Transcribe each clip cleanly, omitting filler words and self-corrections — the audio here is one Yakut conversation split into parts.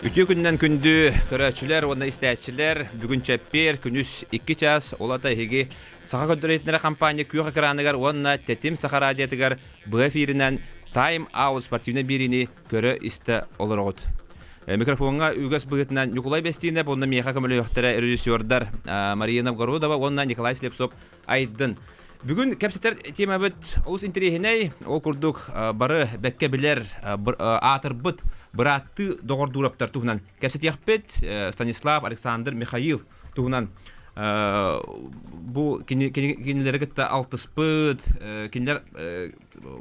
Үтүө күнүнэн күндү көрөөччүлэр уонна истээччилэр, бүгүн чэппиэр күнүс 2 час ол аата эһиги Саха көрдөрүүтүнэрэ компания күөх экраныгар уонна Тэтим Саха радиотыгар быһа эфиринэн Time Out спортивнай биэриини көрө-истэ олороҕут. Микрофоҥҥа үгэс быһыытынан Ньукулай Бэстиинэп уонна миэхэ көмөлөһүөхтэрэ режиссердар Мария Новгородова уонна Николай Слепцов Айдын. Бүгүн кэпсэтэр темабыт олус интэриэһинэй. Ол курдук бары бэккэ билэр аатырбыт бырааттыы доҕордуураптар туһунан кэпсэтиэхпит. Станислав, Александр, Михаил туһунан бу кинилэри кытта алтыспыт, кинилэр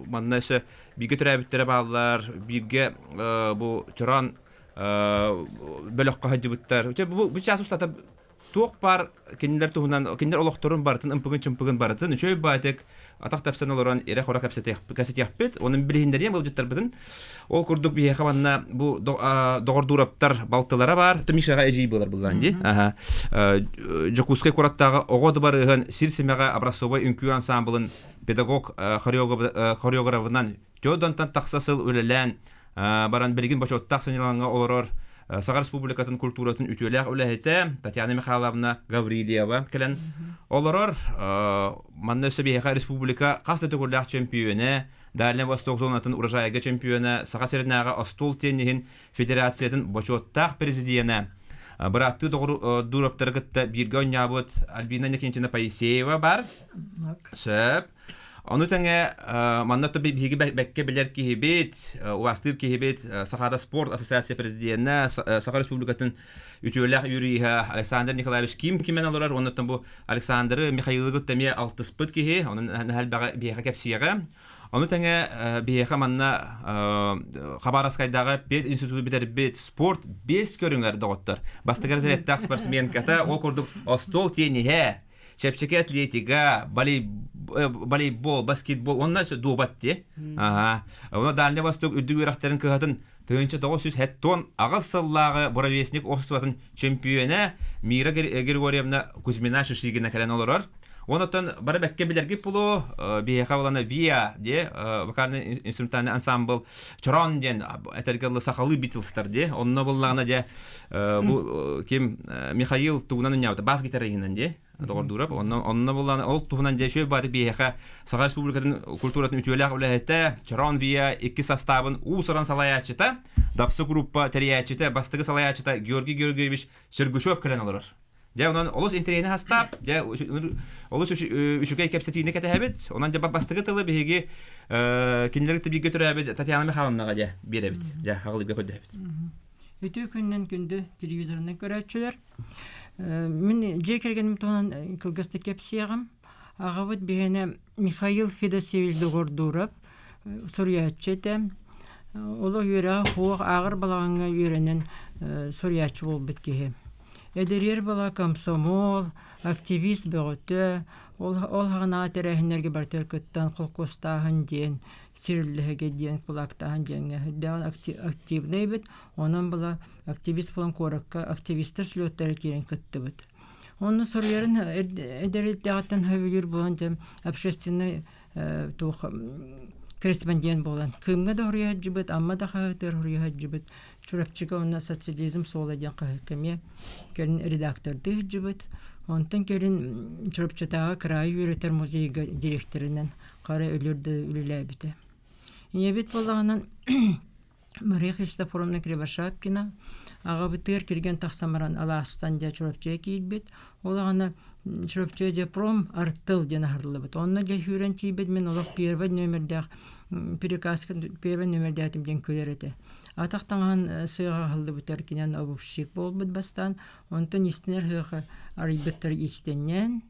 манна өссө бииргэ төрөөбүттэрэ бааллар, бииргэ бу чороон бөлөххө сылдьыбыттар. Бу чаас устата туох баар кинилэр туһунан кинилэр олохторун барытын ымпыгын-чымпыгын барытын үчүгэй баайтык атах тэпсэн олорон ирэ-хоро кэпсэтиэхпит онон билиһиннэриэм ыалдьыттарбытын ол курдук биһиэхэ манна бу доҕордуураптар балтылара баар Мишаҕа эдьиий буолар буллаан дии Дьокуускай куораттааҕы оҕо дыбарыаһын сир симэҕэ образцовай үҥкүү ансаамбылын педагог хореографынан Теодонтан тахса сыл үлэлээн баран билигин бочуоттаах сынньалаҥҥа олорор Саха Республикатын культуратын үтүөлээх үлэһитэ Татьяна Михайловна Гаврильева кэлэн олорор. Манна өссө биһиэхэ республика хас да төгүллээх чемпионэ, Дальний Восток зонатын урожайга чемпиона, Саха сиринээҕи остуол тенниһин федерациятын бочуоттаах президенэ, бырааттыы доҕордуураптары кытта бииргэ оонньообут Альбина Никитина Поисеева бар. Сөп. Ону тэҥэ манна биһиги бэккэ билэр киһибит, убаастыыр киһибит Сахара спорт ассоциация президенэ, Саха Республикатын үтүөлээх юриһа Александр Николаевич Ким кимэн олорор. Оннуттан бу Александры Михаилы кытта эмиэ алтыспыт киһи, онон элбэҕи биһиэхэ кэпсиэҕэ. Ону тэҥэ биһиэхэ манна Хабаровскайдааҕы пединституту бүтэрбит спорт биэс көрүҥэр доҕоттор. Бастакы разрядтаах спортсменката ол курдук остуол тенниһэ, чэпчэки атлетика, волейбол, баскетбол уонна дуобат дии. Аха. Уонна Дальний Восток үрдүк үөрэхтэрин кыһатын 1978 сыллааҕы Буревестник обществотын чөмпүйүөнэ Мира Григорьевна Кузьмина Шишигина кэлэн олорор. Онтон бары бэккэ билэргит булу биһиэхэ булана ВИА диэ вокальный инструментальный ансамбл Чорон диэн этэргэ дылы сахалыы Битлстар диэ. Онно буллаҕына дьэ бу ким Михаил тугунан ынньаабыта бас гитариһынан диэ доҕордуурап онно онно буллаҕына ол туһунан дьэ үчүгэй бааты биһиэхэ Саха Республикатын культуратын үтүөлээх үлэһитэ Чорон ВИА икки састаабын уус-уран салайааччыта Дапсы группа тэрийээччитэ бастакы салайааччыта Георгий Георгиевич Сергучев кэлэн олорор. Дьэ, онон олус интэриэһинэй хастаап, дьэ, олус үчүгэй кэпсэтиини кэтэһэбит. Онон дьэ бастакы тылы биһиги кинилэри бииргэ төрөөбүт Татьяна Михайловнаҕа дьэ биэрэбит. Дьэ, аҕалыырга көрдөһөбүт. Үтүө күнүнэн күндү телевизорынан көрөөччүлэр. Мин дьиэ кэргэним туһунан кылгастык кэпсиэҕим. Аҕабыт биһиэнэ Михаил Федосеевич Догордуров суруйааччы этэ. Олох үөрэҕэ суох, ааҕар балаҕаҥҥа үөрэнэн суруйааччы буолбут киһи. Эдэригэр буола комсомол, активист бөҕөтө, ол ол саҕанааҕы тэрээһиннэргэ барытыгар кыттан холкуостааһын диэн, сириллэһигэ диэн, кулаактааһын диэҥҥэ сүрдээҕин активнай эбит. Онон буола активист буолан куоракка активистар слеттара киирэн кыттыбыт. Онно суруйарын эдэр эрдэҕиттэн сөбүлүүр буолан дьэ общественнай туох корреспондент буолан Кыымҥа да суруйа сылдьыбыт, Амма да хаһыатыгар суруйа сылдьыбыт, Чурапчыга уонна Социализм суола диэн хаһыакка эмиэ кэлин редактордыы сылдьыбыт. Онтон кэлин Чурапчытааҕы кыраайы үөрэтэр музейга директорынан хара өлөр да үлэлээбитэ. Ийэбит буоллаҕынан Мария Христофоровна Кривошапкина аҕабытыгар киргэн тахсан баран алаастан дьэ Чурапчыга киирбит. Ол аҕана Чурапчыга дьэ пром артыл диэн аһарыллыбыт. Онно дьэ сүүрэн тиийбит мин олох первый нүөмэрдээх приказка первый нүөмэрдээтим диэн күлэр этэ. Атах таҥаһын сыаҕа аһыллыбытар кинэн обувщик буолбут бастаан. Онтон истинэр сыаха арыйбыттар истэнньэн.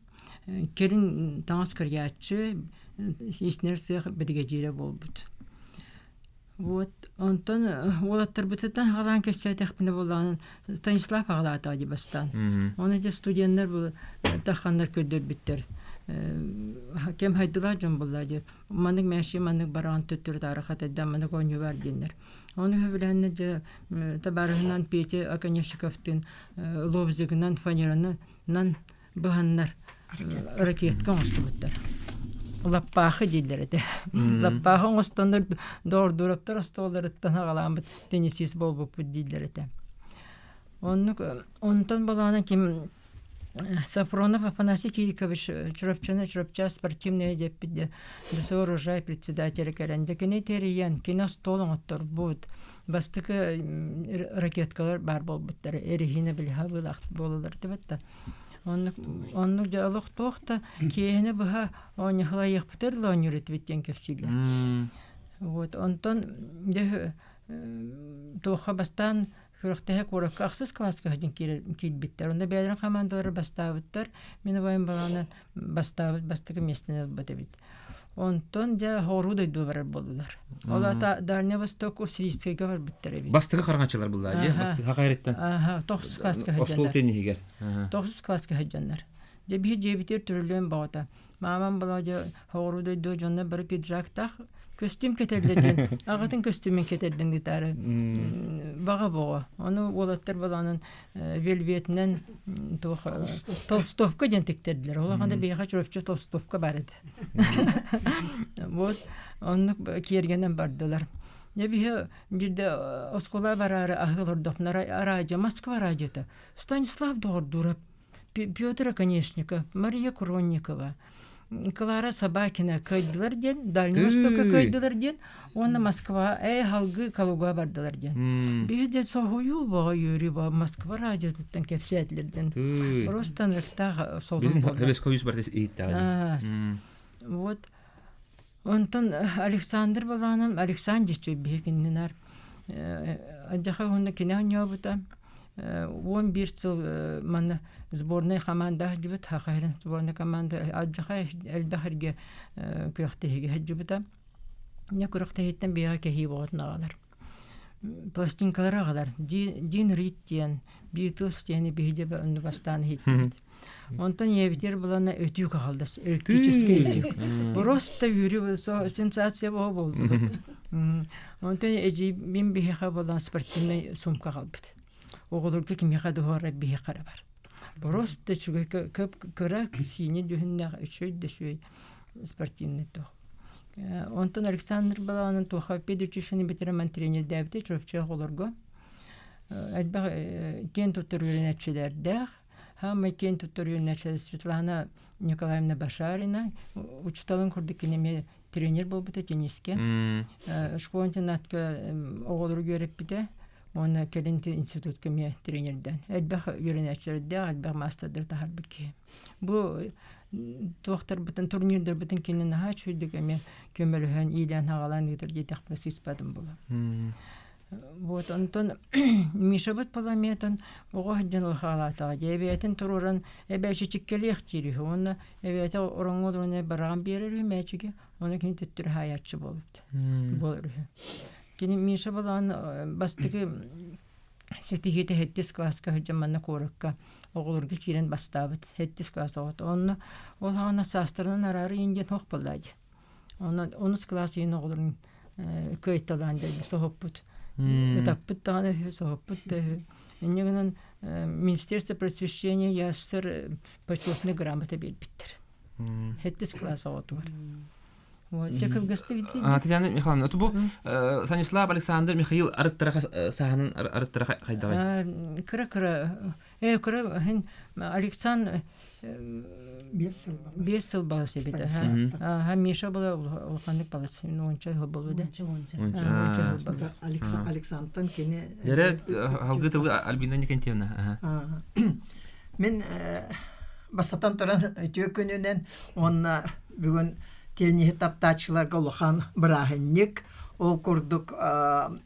Кэлин таҥас кырыйааччы, истинэр сыах биригэдьиирэ буолбут. Вот онтон уолаттарбытыттан аҕалаан кэпсээтэхпинэ буоллаҕына Станислав аҕалаатаҕа дии бастаан. Ону дьэ студеннар бу тахханнар көрдөрбүттэр. Кэм хайдылаах дьон буолла дии. Маннык мэши маннык бараан төттөрү таары хатайда маннык оонньуу бар диэннэр. Ону сөбүлээннэр дьэ табаарыһынан Петя Оконешниковтыын лобзигынан фанеранан быһаннар ракетка оҥостубуттар. Лаппаахы дииллэр этэ. Лаппаахы оҥостоннор доордуураптар остуолларыттан аҕалааммыт теннисист буолбуппут дииллэр этэ. Оннук онтон балаана ким Сафронов Афанасий Кирикович Чурапчыны Чурапча спортивная диэппит де ДСО урожай председателя кэлэн дьэ кини тэрийэн кини остуол оҥотторбут бастакы ракеткалар баар буолбуттар эриһиинэ билиһа быылаах буолалар дибэтта оннук оннук дьэ олох туох да киэһэни быһа оонньоһулайыахпытыр да оонньуур этибит диэн кэпсииллэр вот онтон дьэ туохха бастаан Күрэхтэһэ куоракка ахсыс кылааска сылдьан киирбиттэр. Онно бэйэлэрин хамаандалара бастаабыттар. Мин убайым балаҕаны бастаабыт бастакы миэстэни ылбыт эбит. Онтон дьэ хооруу дойдуга барар буоллулар. Ол аата Дальний Восток Уссурийскайга барбыттар эбит. Бастакы хараҥаччылар буллаа дии. Бастакы хахайрыттан. Аха, тохсус класска Остуол сылдьаннар. тенниһигэр. Тохсус класска сылдьаннар. Дьэ биһи дьиэбитигэр түрүлүөн бөҕөтө. Маамам Володя хоҕуруу дойду дьонно бары пиджактаах көстүүм кэтэллэр диэн аҕатын көстүүмүн кэтэрдин гитары баҕа боҕо. Ону уолаттар балаанын вельветинэн туох толстовка диэн тиктэрдилэр. Ол аҕана биһиэхэ Чурапчы толстовка бар этэ. Вот оннук киэргэнэн бардылар. Дьэ биһи биирдэ оскуола бараары аһыы олордохпуна радио Москва радиота Станислав Доҕордуурап Петр Оконешников, Мария Кронникова, Клара Собакина кыайдылар диэн, Дальний Востокка кыайдылар диэн, уонна Москва, ээ халгыы Калуга бардылар диэн. Биһи дьэ соһуйуу бөҕө үөрүү бөҕө Москва радиотыттан кэпсээтилэр диэн. Просто ынырыктаах солун буолла. Вот. Онтон Александр Баланов, Александр биһи кининар Адьаха уонна кини оонньообута 11 сыл манна сборная команда сылдьыбыт Саха сирин сборная команда алдьархай элбэх эргэ күрэхтэһиигэ сылдьыбыта. Дьэ күрэхтэһииттэн биһиэхэ кэһии боҕотун аҕалар. Пластинкалары аҕалар. Дин Рид диэн, Битлз диэни биһиги онно бастаан иһиттибит. Онтон ийэбитигэр булана өтүүк аҕалла, электрическэй өтүүк. Просто үөрүү сенсация буола буолдубут. Онтон эдьиийбин биһиэхэ буолан спортивнай сумка аҕалбыт. Оҕолорго кимиэхэ да уһаарар биһиэхэ эрэ бар. Просто үчүгэй кыра сиини дьүһүннээх үчүгэй да үчүгэй спортивный туох. Онтон Александр Балаҕанын туоха педучилищены бүтэрэн тренердээбитэ Чурапчы оҕолорго. Элбэх киэн туттар үөрэнээччилэрдээх. Хаамай киэн туттар үөрэнээччилэр Светлана Николаевна Башарина учууталын курдук кини эмиэ тренер буолбута теннискэ. Школа-интернатка оҕолору үөрэппитэ уонна кэлин институтка эмиэ тренердээн. Элбэх үөрэнээччилэрдээх, элбэх маастардар таһаарбыт киһи. Бу туохтарбытын, турнирдарбытын кини наһаа үчүгэйдик эмиэ көмөлөһөн, иилээн-хаҕалаан ыытар диэтэхпинэ сыыспатым буолуо. Вот онтон Мишабыт Паламетон оҕо сылдьан улахаалаатаҕа дии эбээтин туруоран эбээчичиккэлиэх диир үһү уонна эбээтэ ороҥҥо олорон бараҕан биэрэр үһү мээчиги ону кини төттөрү хаайааччы буолбут буолар үһү. Кини Миша балаан бастакы ситиһиитэ сэттис кылааска сылдьан манна куоракка оҕолорго киирэн бастаабыт сэттис кылаас оҕото онно ол саҕана саастарынан араары иин диэн суох буоллаа дии Онон онус кылаас иһин оҕолорун кыайталаан дэлби соһуппут. Ытаппыт даҕаны үһү, соһуппут да үһү. Инньэ гынан Министерство просвещения ЯССР почетный грамота биэрбиттэр. Сэттис кылаас оҕотугар. Вот, дьэ кылгастык Татьяна Михайловна, это бу Станислав, Александр, Михаил арыттара саһанын арыттара хайдаҕай? Кыра-кыра кыра Александр 5 сыл балас эбит. Аха, Миша была улаханнык балас. Уонча жыл болу да. Уонча жыл болу. Александртан кини Дәрә халгы тылы Альбина Никентьевна. Мен бастатан туран үтүө күнүнэн уонна бүгүн тенниһи таптааччыларга улахан бырааһынньык. Ол курдук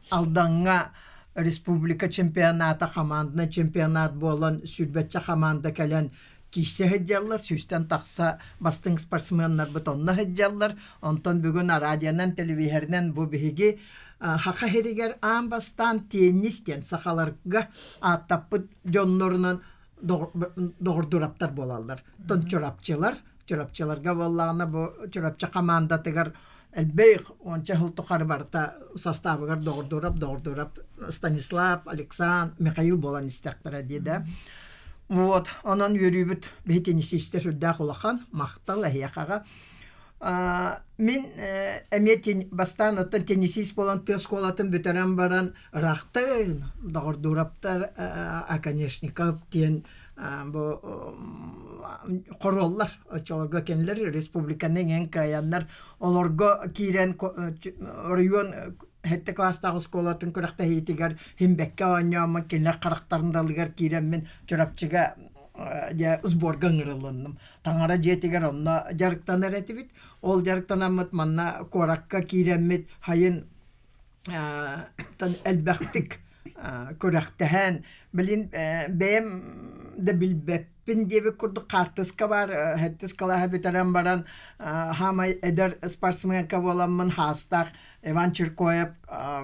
Алдаҥҥа республика чемпионата командный чемпионат буолан сүүрбэччэ хамаанда кэлэн киирсэ сылдьаллар, сүүстэн тахса бастыҥ спортсменнарбыт онно сылдьаллар. Онтон бүгүн радионан, телевизорынан бу биһиги Саха сиригэр аан бастаан теннис диэн сахаларга ааттаппыт дьоннорунан доҕордураптар буолаллар. Оттон чурапчылар, чурапчыларга буоллаҕына бу Чурапчы хамаандатыгар элбэх уонча сыл тухары барыта составыгар доҕордуурап, доҕордуурап Станислав, Александр, Михаил буолан истэхтэрэ дии да. Вот, онон үөрүүбүт биһи теннисистэр сүрдээх улахан, махтал эһиэхэҕэ. Мин эмиэ бастаан оттон теннисист буолан тыа оскуолатын бүтэрэн баран ыраахтын Доҕордуураптар Оконешников диэн бу хоруоллар оччолорго кинилэр республиканы иҥэн кыайаннар олорго киирэн оройуон сэттэ кылаастаах оскуолатын күрэхтэһиитигэр химбэккэ оонньооммун кинилэр харахтарын далыгар киирэммин Чурапчыга дьэ сборга ыҥырылынным. Таҥара дьиэтигэр онно дьарыктанар этибит. Ол дьарыктанаммыт манна куоракка киирэммит хайын элбэхтик күрэхтэһэн, билин бэйэм да билбэппин диэбит курдук хаартыска баар сэттис кылааһы бүтэрэн баран хаамай эдэр спортсменка буоламмын хаастаах Иван Чиркоев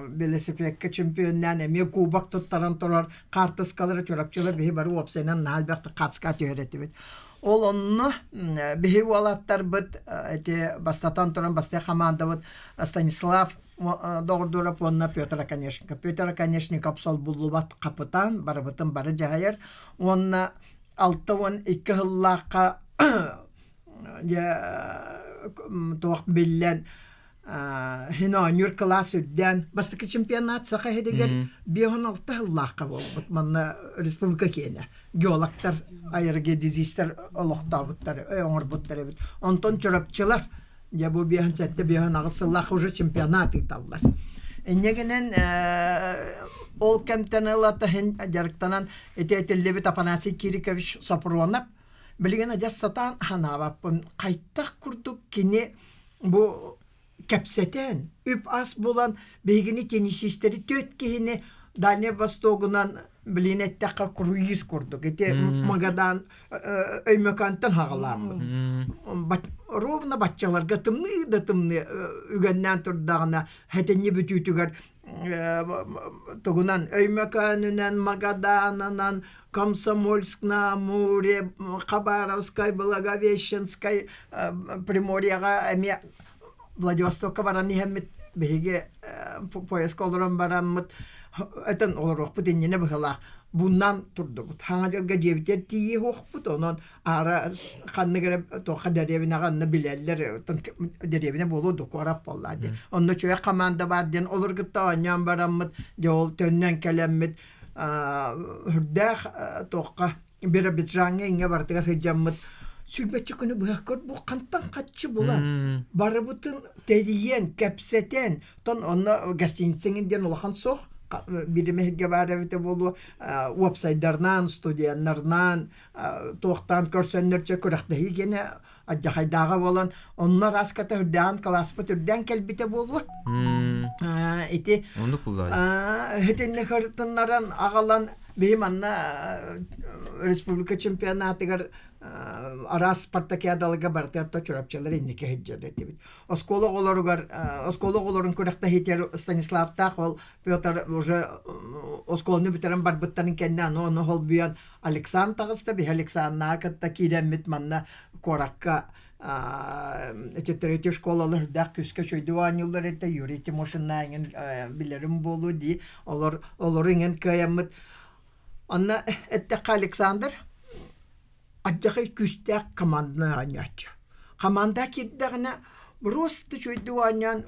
велосипедка чемпионнаан эмиэ кубок туттаран турар хаартыскалары Чурапчылар биһи бары уопсайынан наһаа элбэхтик хаартыска түһэр этибит. Ол онно биһи уолаттарбыт эти бастатан туран бастакы хамаандабыт Станислав Доҕордуурап уонна Петр Оконешников. Петр Оконешников солбуллубат хапытаан, барыбытын бары дьаһайар. Уонна 62 сыллаахха дьэ туох биллэн Хин оонньуур кылаас үрдээн бастакы чемпионат Саха сиригэр 56 сыллаахха буолбут манна республика киэнэ геологтар аэрогеодезистэр олохтообуттар оҥорбуттар эбит онтон чурапчылар дьэ бу 57 58 сыллаах уже чемпионат ыыталлар инньэ гынан ол кэмтэн ылата хин дьарыктанан ити этиллибит Афанасий Кирикович Сопронов билигин адьас сатаан санаабаппын хайтах курдук кини Бу кэпсэтэн, үп-ас булан биһигини теннисистэри түөрт киһини Дальнай Востогунан билин эттэххэ круиз курдук. Ити Магадан Өймөкөөнтөн хаҕалааммыт. Ровно баччаларга тымныы да тымныы үгэннээн турдаҕына хэтинньи бүтүүтүгэр тугунан Өймөкөөнүнэн, Магаданынан, Комсомольск на Амуре, Хабаровскай, Благовещенскай, Приморьеҕа эмиэ Владивостокка баран иһэммит биһиги поездка олорон бараммыт этэн олоруохпут иннинэ быһылаах буннан турдубут. Хаҥа дьылга дьиэбитигэр тиийиэхпит, онон аара ханнык эрэ туохха дэриэбинэҕэ онно билэллэр дэриэбинэ буолуо дуо куорат буоллаа диэн онно үчүгэй хамаанда баар диэн олоргутта оонньоон бараммыт дьэ ол төннөн кэлэммит үрдээх туохха Биробиджаҥҥа иҥҥэ барытыгар сылдьаммыт сүүрбэччэ күнү быһа көр бу хантан хаччы булан барыбытын тэрийэн кэпсэтэн тон онно гостиницаҥын диэн улахан суох биримэһиргэ баар эбитэ буолуо уопсайдарнаан студеннарнаан туохтаан көрсөннөр чэ күрэхтэһии гиэнэ адьахайдааҕа буолан онно араската үрдээн кылааспыт үрдээн кэлбитэ буолуо ити оннук буллаа итиннэ кыртыннаран аҕалан биһи манна республика чемпионатыгар араас спартакиадаларга барытыгар то чурапчылар инники сылдьар этибит оскуола оҕолоругар оскуола оҕолорун күрэхтэһиитигэр Станиславтаах ол Петр уже оскуоланы бүтэрэн барбыттарын кэннэ аны ону холбуйан Александр таҕыста, биһи Александры кытта киирэммит манна куоракка эти третья школалар үрдээх күүскэ чөйдүү оонньууллар этэ Юрий Тимошинна иҥин билэрим буолуо дии олор олору иҥин кыайаммыт онно эттэххэ Александр Алдьархай күүстээх команданы оонньооччу. Команда киирдэҕинэ просто үчүгэйдик оонньоон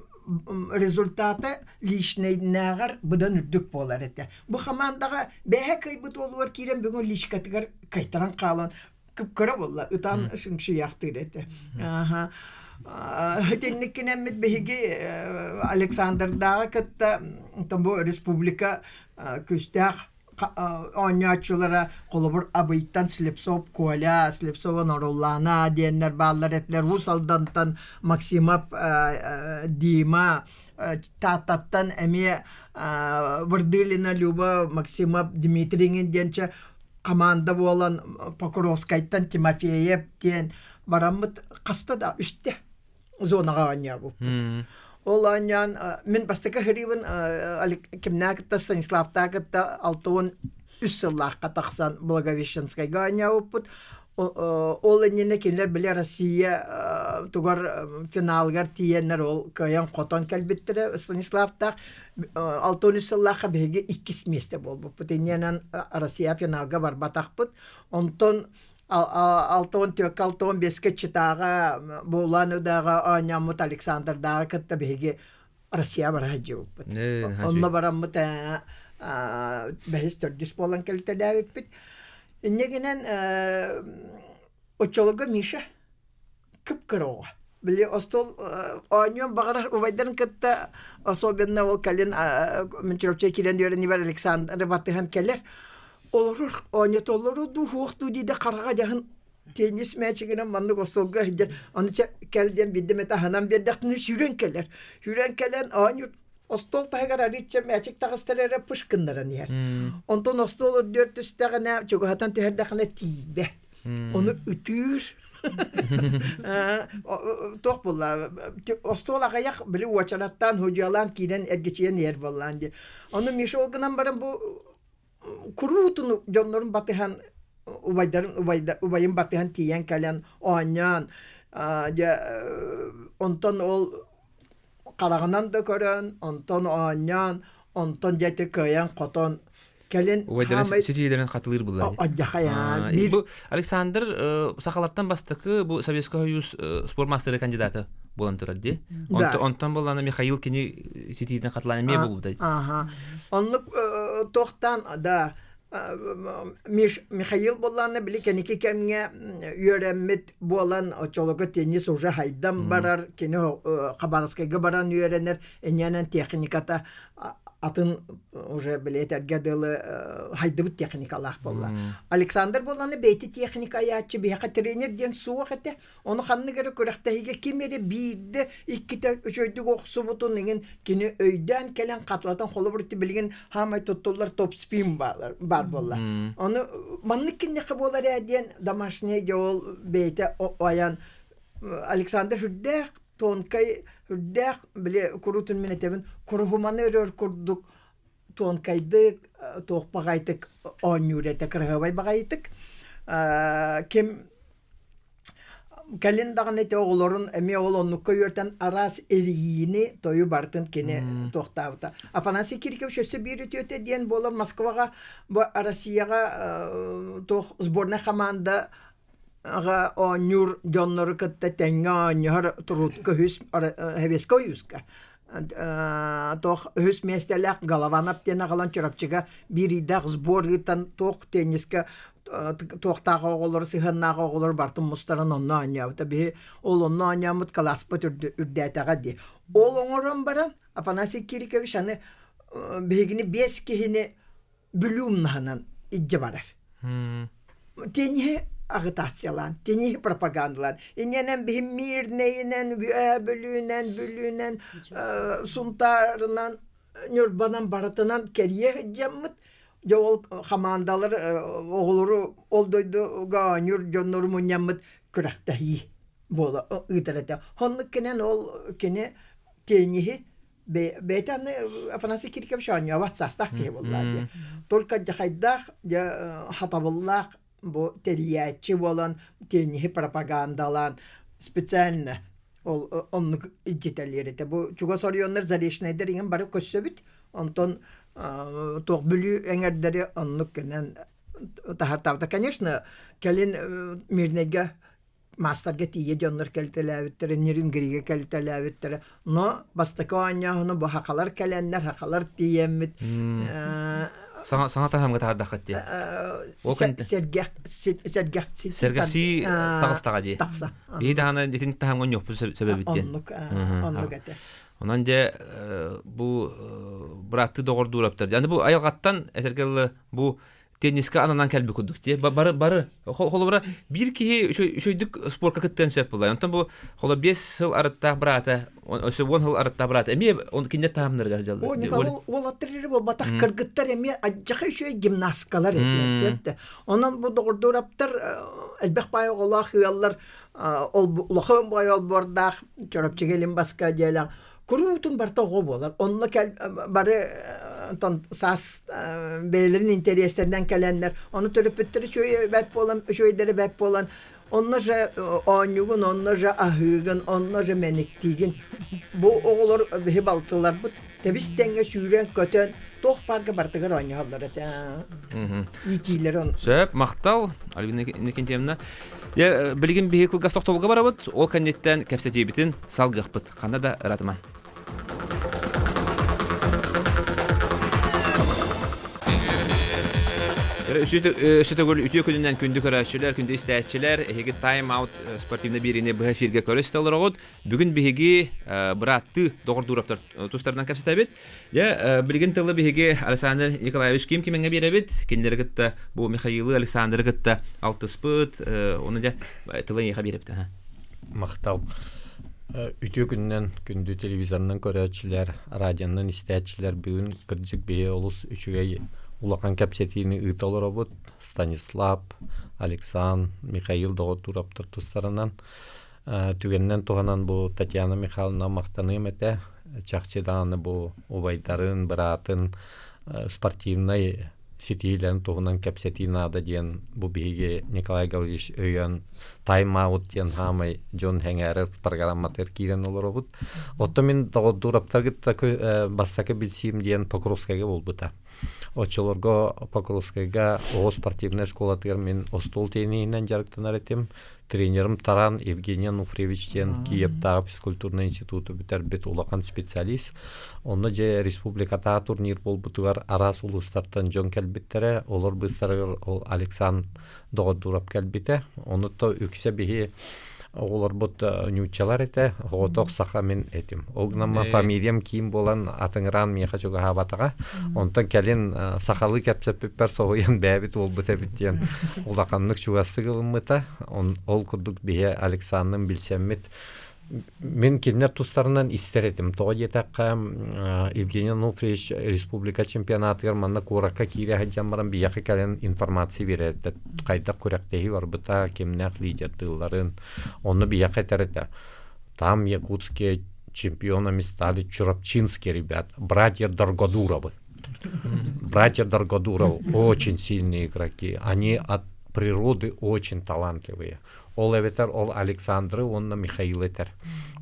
результата личнэйдээҕэр быдан үрдүк буолар этэ. Бу хамаандаҕа бэйэ кыайбыт уолугар киирэн бүгүн личкатыгар кыайтаран хаалан кып-кыра буолла, ытан шыҥшыйаахтыыр этэ. Аха. Итинниккинэммит биһиги Александрдааҕы кытта бу республика күүстээх оонньооччулара холобур Абыйтан Слепцов Коля, Слепцова Норуллана диэннэр бааллар этилэр. Уус Алдантан Максимов Дима, Тааттаттан эмиэ Вырдылина Люба, Максимов Дмитрий диэнчэ команда буолан Покровскайтан Тимофеев диэн бараммыт хаста да үстэ зонаҕа оонньообуппут. Ол оонньоон мин бастакы сырыыбын кимнээх кытта Станиславтаах кытта 63 сыллаахха тахсан Благовещенскайга оонньообуппут. Ол иннинэ кинилэр били Россия тугар финалыгар тиийэннэр ол кыайан хотон кэлбиттэрэ Станиславтаах 63 сыллаахха биһиги иккис миэстэ буолбуппут. Иннинэн Россия финалга барбатахпыт. Онтон 64-кэ 65-кэ Читаҕа Булан Удаҕа оонньооммут Александрдааҕы кытта биһиги Россия бара сылдьыбыппыт. Онно бараммыт бэһис төрдүс буолан кэлтэлээбиппит. Инньэ гынан оччолорго Миша кып-кыра оҕо. Били остуол оонньуон баҕарар убайдарын кытта особенно ол кэлин Мынчыровча киирэн үөрэнибэр Александр батыһан кэлэр. Олорор оонньотоллору дуу суох дуу диде хараҕа дьаһын теннис мээчигинэн маннык остуолга сылдьар. Ону чэ кэл диэн биирдэ эмэтэ аһынан биэрдэхтинэ сүүрэн кэлэр. Сүүрэн кэлэн оонньуур остуол таһыгар арыычча мээчик таҕыстар эрэ пыш гыннаран иһэр. Онтон остуол үрдүөр түстэҕинэ чугаһатан түһэрдэхинэ тиийбэт. Ону ытыыр. Туох буолла остуол аҕыйах били уочараттаан худьуалаан киирэн эргичийэн иһэр буоллаан дии. Ону Миша ол гынан баран бу куруутун дьоннорун батыһан убайдарын убайын батыһан тиийэн кэлэн оонньоон дьэ онтон ол хараҕынан да көрөн онтон оонньоон онтон дьэ ити кыайан-хотон кэлин Убайдарын хаамай ситиилэрин хатылыыр булла. Одьахайаан Бу Александр сахалартан бастакы бу Советский Союз спорт мастера кандидата буолан турар дии. Онтон буоллаана Михаил кини ситиитин хатылаан эмиэ булбута. Ага. Оннук туохтан да Михаил буоллаана били кэники кэмҥэ үөрэммит буолан оччолорго теннис уже хайдан барар кини Хабаровскайга баран үөрэнэр инньэнэн техниката атын уже били этэргэ дылы хайдыбыт техникалаах буолла. Александр буоллаана бэйти техника айааччы биһиэхэ тренер диэн суох этэ. Ону ханнык эрэ күрэхтэһиигэ ким эрэ биирдэ, иккитэ үчүгэйдик охсубутун иҥин кини өйдөөн кэлэн хатылатан холобур билигин хаамай туттуллар топ-спин баар буолла. Ону маннык киниэхэ буолар ээ диэн домашний дьэ ол бэйэтэ айан Александр үрдээх тонкай үрдээх били куруутун мин этэбин куруһуманы өрөр курдук тонкайдык туох баҕайытык оонньуур этэ кыраһыабай баҕайытык ким Кэлин даҕаны ити оҕолорун эмиэ ол оннукка үөртэн араас эрийиини тойу барытын кини туохтаабыта. Афанасий Кирикович өссө биир үтүөтэ диэн буолар Москваҕа бу Россияҕа туох сборнай хамаанда аҕа оонньуур дьоннору кытта тэҥҥэ оонньоһор турутка үһүс Советскай Союзка туох үһүс миэстэлээх Голованов диэн аҕалан Чурапчыга биир ыйдаах сбор ыытан туох теннискэ туохтаах оҕолору сыһыаннаах оҕолору барытын мустаран онно оонньообута. Биһи ол онно оонньооммут кылааспыт үрдээтэҕэ дии. Ол оҥорон баран Афанасий Кирикович аны биһигини биэс киһини Бүлүү умнаһынан илдьэ барар. Тенниһи агитациялаан, тенниһи пропагандалаан. Инньэнэн биһи Мирнэйинэн, Бүлүүнэн, Бүлүүнэн, Сунтаарынан, Ньурбанан барытынан кэрийэ сылдьаммыт. Дьэ ол хамаандалар оҕолору ол дойдуга оонньуур дьоннору мунньаммыт күрэхтэһии буола ыытар этэ. Оннук кэнэн ол кини тенниһи бэйэтэ аны Афанасий Кирикович оонньообот саастаах киһи буоллаа дии. Только дьахайдаах дьэ хатабыллаах бу тэрийээччи буолан тенниһи пропагандалаан специально ол оннук илдьитэлиэр этэ. Бу чугас оройуоннар Заречнайдар иҥин бары көрсөбүт. Онтон туох Бүлүү эҥэрдэри оннук гынан таһартаабыта. Конечно, кэлин Мирнэйгэ маастарга тиийэ дьоннор кэлтэлээбиттэрэ, Нерюнгригэ кэлтэлээбиттэрэ. Но бастакы оонньооһуну бу хахалар кэлэннэр, хахалар тиийэммит Саҥа саҥа таһымга таһардаххыт дии. Ол сэргэх сэргэх сэргэхсии таҕыстаҕа дии. Тахса. Биһи даҕаны итин таһымҥа ньуохпут сөбөбүт диэн. Оннук оннук этэ. Онон дьэ бу бырааттыы доҕордуураптар. Аны бу айылҕаттан этэргэ дылы бу теннискэ ананан кэлбит курдук дии. Бары бары холобура биир киһи үчүгдүк спорка кыттыан сөп буолла. Онтон бу холо 5 сыл арыттаах быраата, өссө 10 сыл арыттаах быраата эмиэ он кинилэр таһымнарыгар дьаллар. О, Николай уолаттар эрэ буолбатах кыргыттар эмиэ адьаха үчүгэй гимнасткалар этилэр сөп да. Онон бу доҕордуураптар элбэх баай оҕолоох ыаллар ол улахан баай олбуордаах Чурапчыга илин баска диэлэх куруутун барыта оҕо буолар. Онно кэл бары онтон саас бэйэлэрин интэриэстэринэн кэлэннэр, ону төрөппүттэрэ үчүгэй бэрт буолан, үчүгэйдэрэ бэрт буолан, Онно же оонньуугун, онно же аһыыгын, онно же мэниктиигин. Бу оҕолор биһи балтыларбыт тэбис тэҥҥэ сүүрэн-көтөн туох баарга барытыгар оонньоһоллор этэ. Иитиилэр он. Сөп, махтал, Альбина Иннокентьевна. Дьэ, билигин биһи кылгас тохтобулга барабыт, ол кэнниттэн кэпсэтиибитин салгыахпыт. Ханна да ыратыман. Өссө төгүл үтүө күнүнэн күндү көрөөччүлэр, күндү истээччилэр, эһиги Time Out спортивнай биэриини быһа эфиргэ көрө истэ олороҕут. Бүгүн биһиги бырааттыы доҕордуураптар тустарынан кэпсэтэбит. Дьэ, билигин тылы биһиги Александр Николаевич Ким Кимеҥҥэ биэрэбит. Кинилэри кытта бу Михаилы Александры кытта алтыспыт. Оны дьэ тылы эйиэхэ биэрэбит. Махтал. Үтүө күнүнэн күндү телевизорынан көрөөччүлэр, радионан истээччилэр бүгүн кырдьык биһи олус үчүгэй улахан кэпсэтиини ыыта олоробут. Станислав, Александр, Михаил Доҕотуураптар тустарынан. Түгэнинэн туһанан бу Татьяна Михайловна махтаныам этэ. Чахчы даҕаны бу убайдарын, быраатын спортивнай ситиһиилэрин туһунан кэпсэтии наада диэн бу биһиги Николай Гаврильевич өйөөн тайм-аут диэн хаамай дьон сэҥээрэр программатыгар киирэн олоробут. Оттон мин доҕордуураптар кытта бастакы билсиим диэн Покровскайга буолбута. Оччолорго Покровскайга оҕо спортивнай школатыгар мин остуол тенниһинэн дьарыктанар этим. Тренерым Таран Евгений Ануфриевич диэн Киевтааҕы физкультурнай институту бүтэрбит улахан специалист. Онно дьэ республикатааҕы турнир буолбутугар араас улуустартан дьон кэлбиттэрэ. Олор быыстарыгар ол Александр Доҕордуурап кэлбитэ. Ону то үксэ биһи оҕолорбут ньууччалар этэ, оҕотох саха мин этим. Ол гынан фамилиям киин буолан атыҥыраан миэхэ чугаһаабатаҕа. Онтон кэлин сахалыы кэпсэппиппэр соһуйан бэйэбит уолбут эбит диэн улаханнык чугастык ылыммыта. Ол курдук биһи Александрын билсэммит мин кинилэр тустарынан истэр этим. Тоҕо диэтэххэ, Евгений Ануфриевич республика чемпионатыгар манна куоракка киирэ сылдьан баран биһиэхэ кэлэн информация биэрэр этэ. Хайдах күрэхтэһии барбыта, кимнээх лидердыылларын. Онно биһиэхэ этэр этэ. Там якутские чемпионами стали чурапчинские ребята, братья Доргодуровы. Братья Доргодуровы очень сильные игроки. Они от природы очень талантливые. Ол эбэтэр ол Александры уонна Михаил этэр.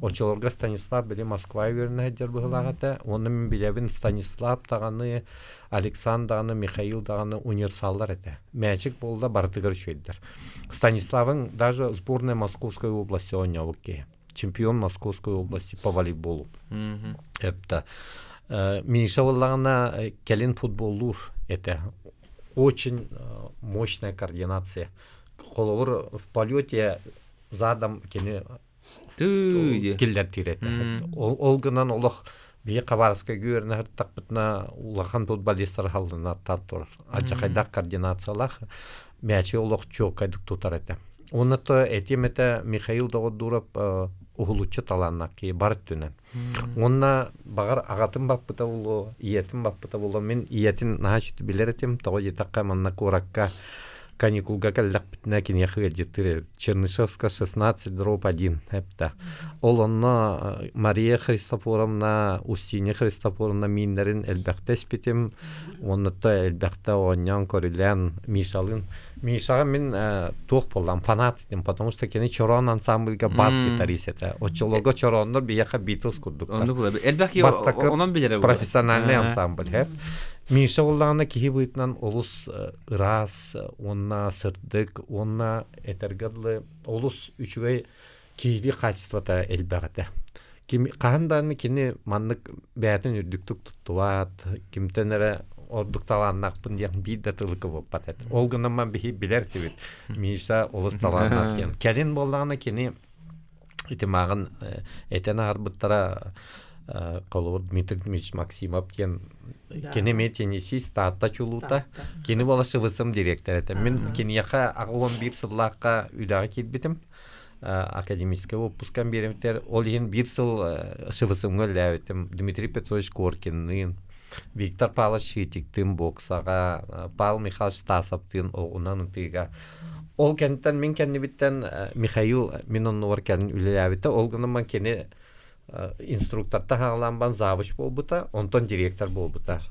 Оччолорго Станислав били Москва үөрэнэ сылдьар быһыылаах этэ. Уонна мин билэбин Станислав даҕаны, Александр даҕаны, Михаил даҕаны универсаллар этэ. Мээчик буолла барытыгар үчүгэйдэр. Станиславыҥ даже сборная Московской области оонньообут киһи. Чемпион Московской области по волейболу. Эпта. Миша буоллаҕына кэлин футболлуур этэ. Очень мощная координация. Холобур, в полете задом кини киллэртиир этэ. Ол гынан олох биһи Хабаровскайга үөрэнэ сырыттахпытына улахан футболистар халлынаттар турар. Алдьархайдаах координациялаах мээчи олох чуолкайдык тутар этэ. Уонна то этиэм этэ Михаил Доҕордуурап уһулуччу талааннаах киһи бар өттүнэн. Уонна баҕар аҕатын баппыта буолуо, ийэтин баппыта буолуо. Мин ийэтин наһаа үчүгэй билэр этим. Тоҕо диэтэххэ манна куоракка каникулга кэллэхпитинэ киниэхэ ыалдьыттыыр Чернышевска 16 дробь 1 эптэ. Ол онно Мария Христофоровна, Устинья Христофоровна мииннэрин элбэхтэ испитим. Уонна элбэхтэ оонньоон көрүлээн Мишалыын. Мишаҕа мин туох буоллам фанат этим, потому что кини Чороон ансамбльга бас-гитарист этэ. Оччолорго Чорооннор биһиэхэ Битлз курдуктар. Элбэх Бастакы профессиональный ансамбль. Миша буоллаҕына киһи быһыытынан олус ыраас уонна сырдык уонна этэргэ дылы олус үчүгэй киһилии качествота элбэх этэ. Ким хаһан даҕаны кини маннык бэйэтин үрдүктүк туттубат, кимтэн эрэ ордук талааннаахпын диэн биир да тылы кыбыппат этэ. Ол гынан биһи билэр этибит Миша олус талааннаах диэн. Кэлин буоллаҕына кини ити мааҕын этэн аһарбыттара холобур Дмитрий Дмитриевич Максимов диэн кини эмиэ теннисист Таатта чулуута кини буола ШВСМ директор этэ мин киниэхэ 81 сыллаахха үлэҕэ киирбитим академическай отпускам биэрбиттэр ол иһин биир сыл ШВСМ-ҥа үлэлээбитим Дмитрий Петрович Коркинныын Виктор Павлович Шитиктыын боксаҕа Павел Михайлович Стасовтыын оҕунан ытыыга Ол кэнниттэн мин кэннибиттэн Михаил мин оннугар кэлин үлэлээбитэ. Ол гынан кини инструкторта хаалаан бан завуч буолбута, онтон директор буолбута.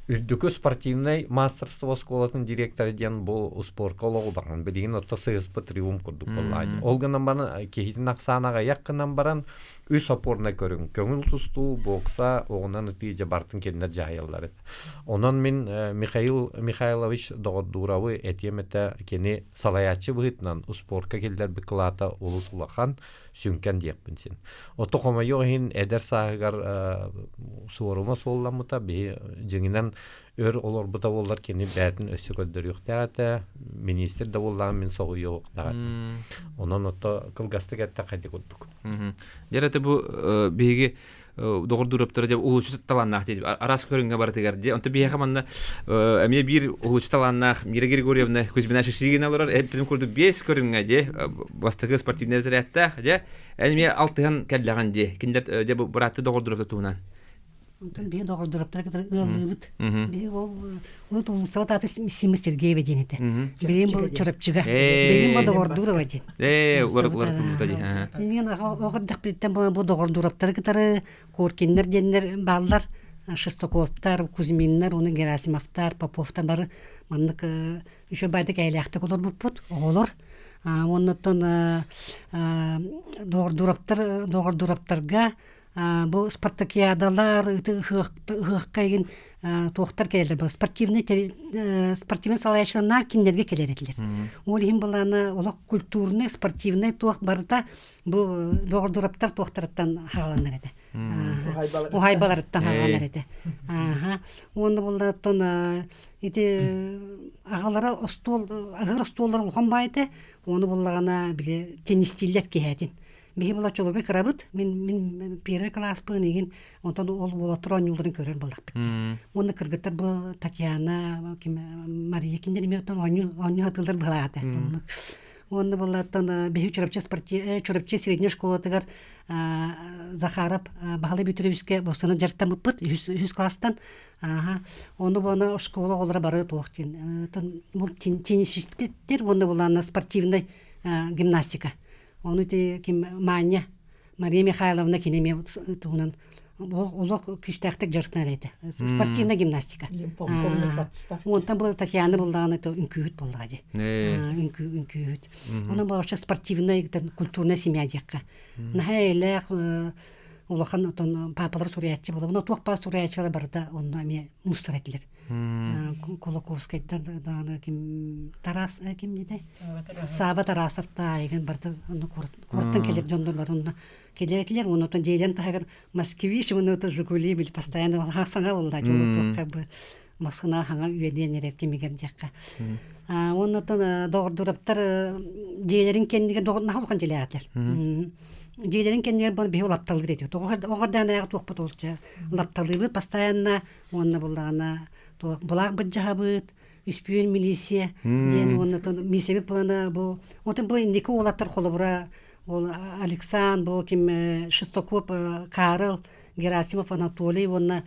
Үрдүкү спортивнай мастерство оскуолатын директора диэн бу успуорка олох улахан. Билигин отто сыһыспыт триумф курдук буоллаҕа. Ол гынан баран киһитин ахсаана аҕыйах гынан баран үс опорнай көрүҥ көҥүл тустуу, бокса, оҕунан ытыы дьэ бартын кинилэр дьаһайаллар этэ. Онон мин Михаил Михайлович Доҕордууровы этиэм этэ кини салайааччы быһыытынан успуорка киллэрбит кылаата олус улахан. сүҥкэн диэхпин син. Ото хомойуох иһин эдэр сааһыгар суорума суолламмыта биһи дьиҥинэн өр олорбута буоллар кини бээтин өссө көрдөрүөхтээх этэ министр да буоллаҕын мин соҕуйуохтаах этим. Онон ото кылгастык эттэххэ ити курдук. Дьэ это бу биһиги доҕордуураптара дьэ уһулуччу талааннаах диэт араас көрүҥҥэ барытыгар дьэ онто биһиэхэ манна эмиэ биир уһулуччу талааннаах Мира Григорьевна Кузьмина Шишигина олорор эппитим курдук биэс көрүҥҥэ дьэ бастакы спортивнай разрядтаах дьэ эн эмиэ алтыһан кэллэҕин дьэ кинилэр дьэ бу быраатты доҕордуураптар туһунан Онтон биһи доҕордураптары кытары ыаллыыбыт. Биһи ол урут уулуссабыт аата Сима Сергеева диэн этэ. Билигин бу Чурапчыга. Билигин бу Доҕордуурова диэн. Ээ, уларытыллыбыта дии. Иннигин оҕо эрдэхпититтэн бу Доҕордуураптары кытары Коркиннар диэннэр бааллар. Шестаковтар, Кузьминнар, уонна Герасимовтар, Поповтар бары маннык үчүгэй баайдык эйэлээхтик олорбуппут оҕолор. Уоннаттан Доҕордуураптар Доҕордуураптарга Бу спартакиадалар ыһыахха игин туохтар кэлэллэр бу спортивный спортивный салайааччылар кинилэргэ кэлэр этилэр. Ол иһин былаана олох культурный, спортивный туох барыта бу доҕордураптар туохтарыттан хааланар этэ. Уһайбаларыттан хааланар этэ. Аха. Уонна булларыттан ити аҕалара остуол аһыыр остуоллар улахан баай этэ. Ону буллаҕына били теннистииллэр киһээтин. Биһи булаччыларга кырабыт. Мин мин первый класспын игин онтон ол уолаттар оонньууларын көрөр буоллахпыт. Уонна кыргыттар бу Татьяна, ким Мария кинилэр эмиэ оттон оонньуу оонньуу сатыыллар быһалаата. Уонна буоллаттан биһи Чурапчы спорти Чурапчы средней школатыгар Захаров Баһылай Бүтрүбүскэ босана дьарыктаммыппыт үһүс үһүс класстан. Аха. Ону буолана школа оҕолоро бары туох диэн бу теннисисттэр уонна булаана спортивный гимнастика. Ону ити ким Маня, Мария Михайловна кини эмиэ туһунан олох күүстээхтик дьарыктанар этэ. Спортивная гимнастика. Онтон бұл Татьяна булдаҕына үҥкүүһүт буоллаҕа дии. Үҥкүүһүт. Онон бұл вообще спортивная культурная семья диэххэ. Наһаа эйэлээх улахан отон папалар суруйааччы буолар. Онно туох баар суруйааччылар барыта онно эмиэ мустар этилэр. Кулаковскайдар даҕаны ким Тарас ким диэтэй Сааба Тарасов таайыгын барыта онно куораттан кэлэр дьоннор бары онно кэлэр этилэр уонна оттон дьиэлэрин таһыгар Москвич уонна Жигули били постоянно саҥа буолла дьолу бы массына хаҥа үөдүйэн эрэр кэмигэр диэххэ уонна оттон доҕордуураптар дьиэлэрин кэннигэр наһаа улахан дьиэлээхтэр дьиэлэрин кэннигэр биһи лапталыыр этибит оҕордаан туохпут олча лапталыыбыт постоянно Уонна буллаҕына туох былаах быдьаһабыт, үспүйүн милиция диэн уонна милициябит плана бу отон бу инники уолаттар холобура ол Александр бу ким Шестаков Карл Герасимов Анатолий уонна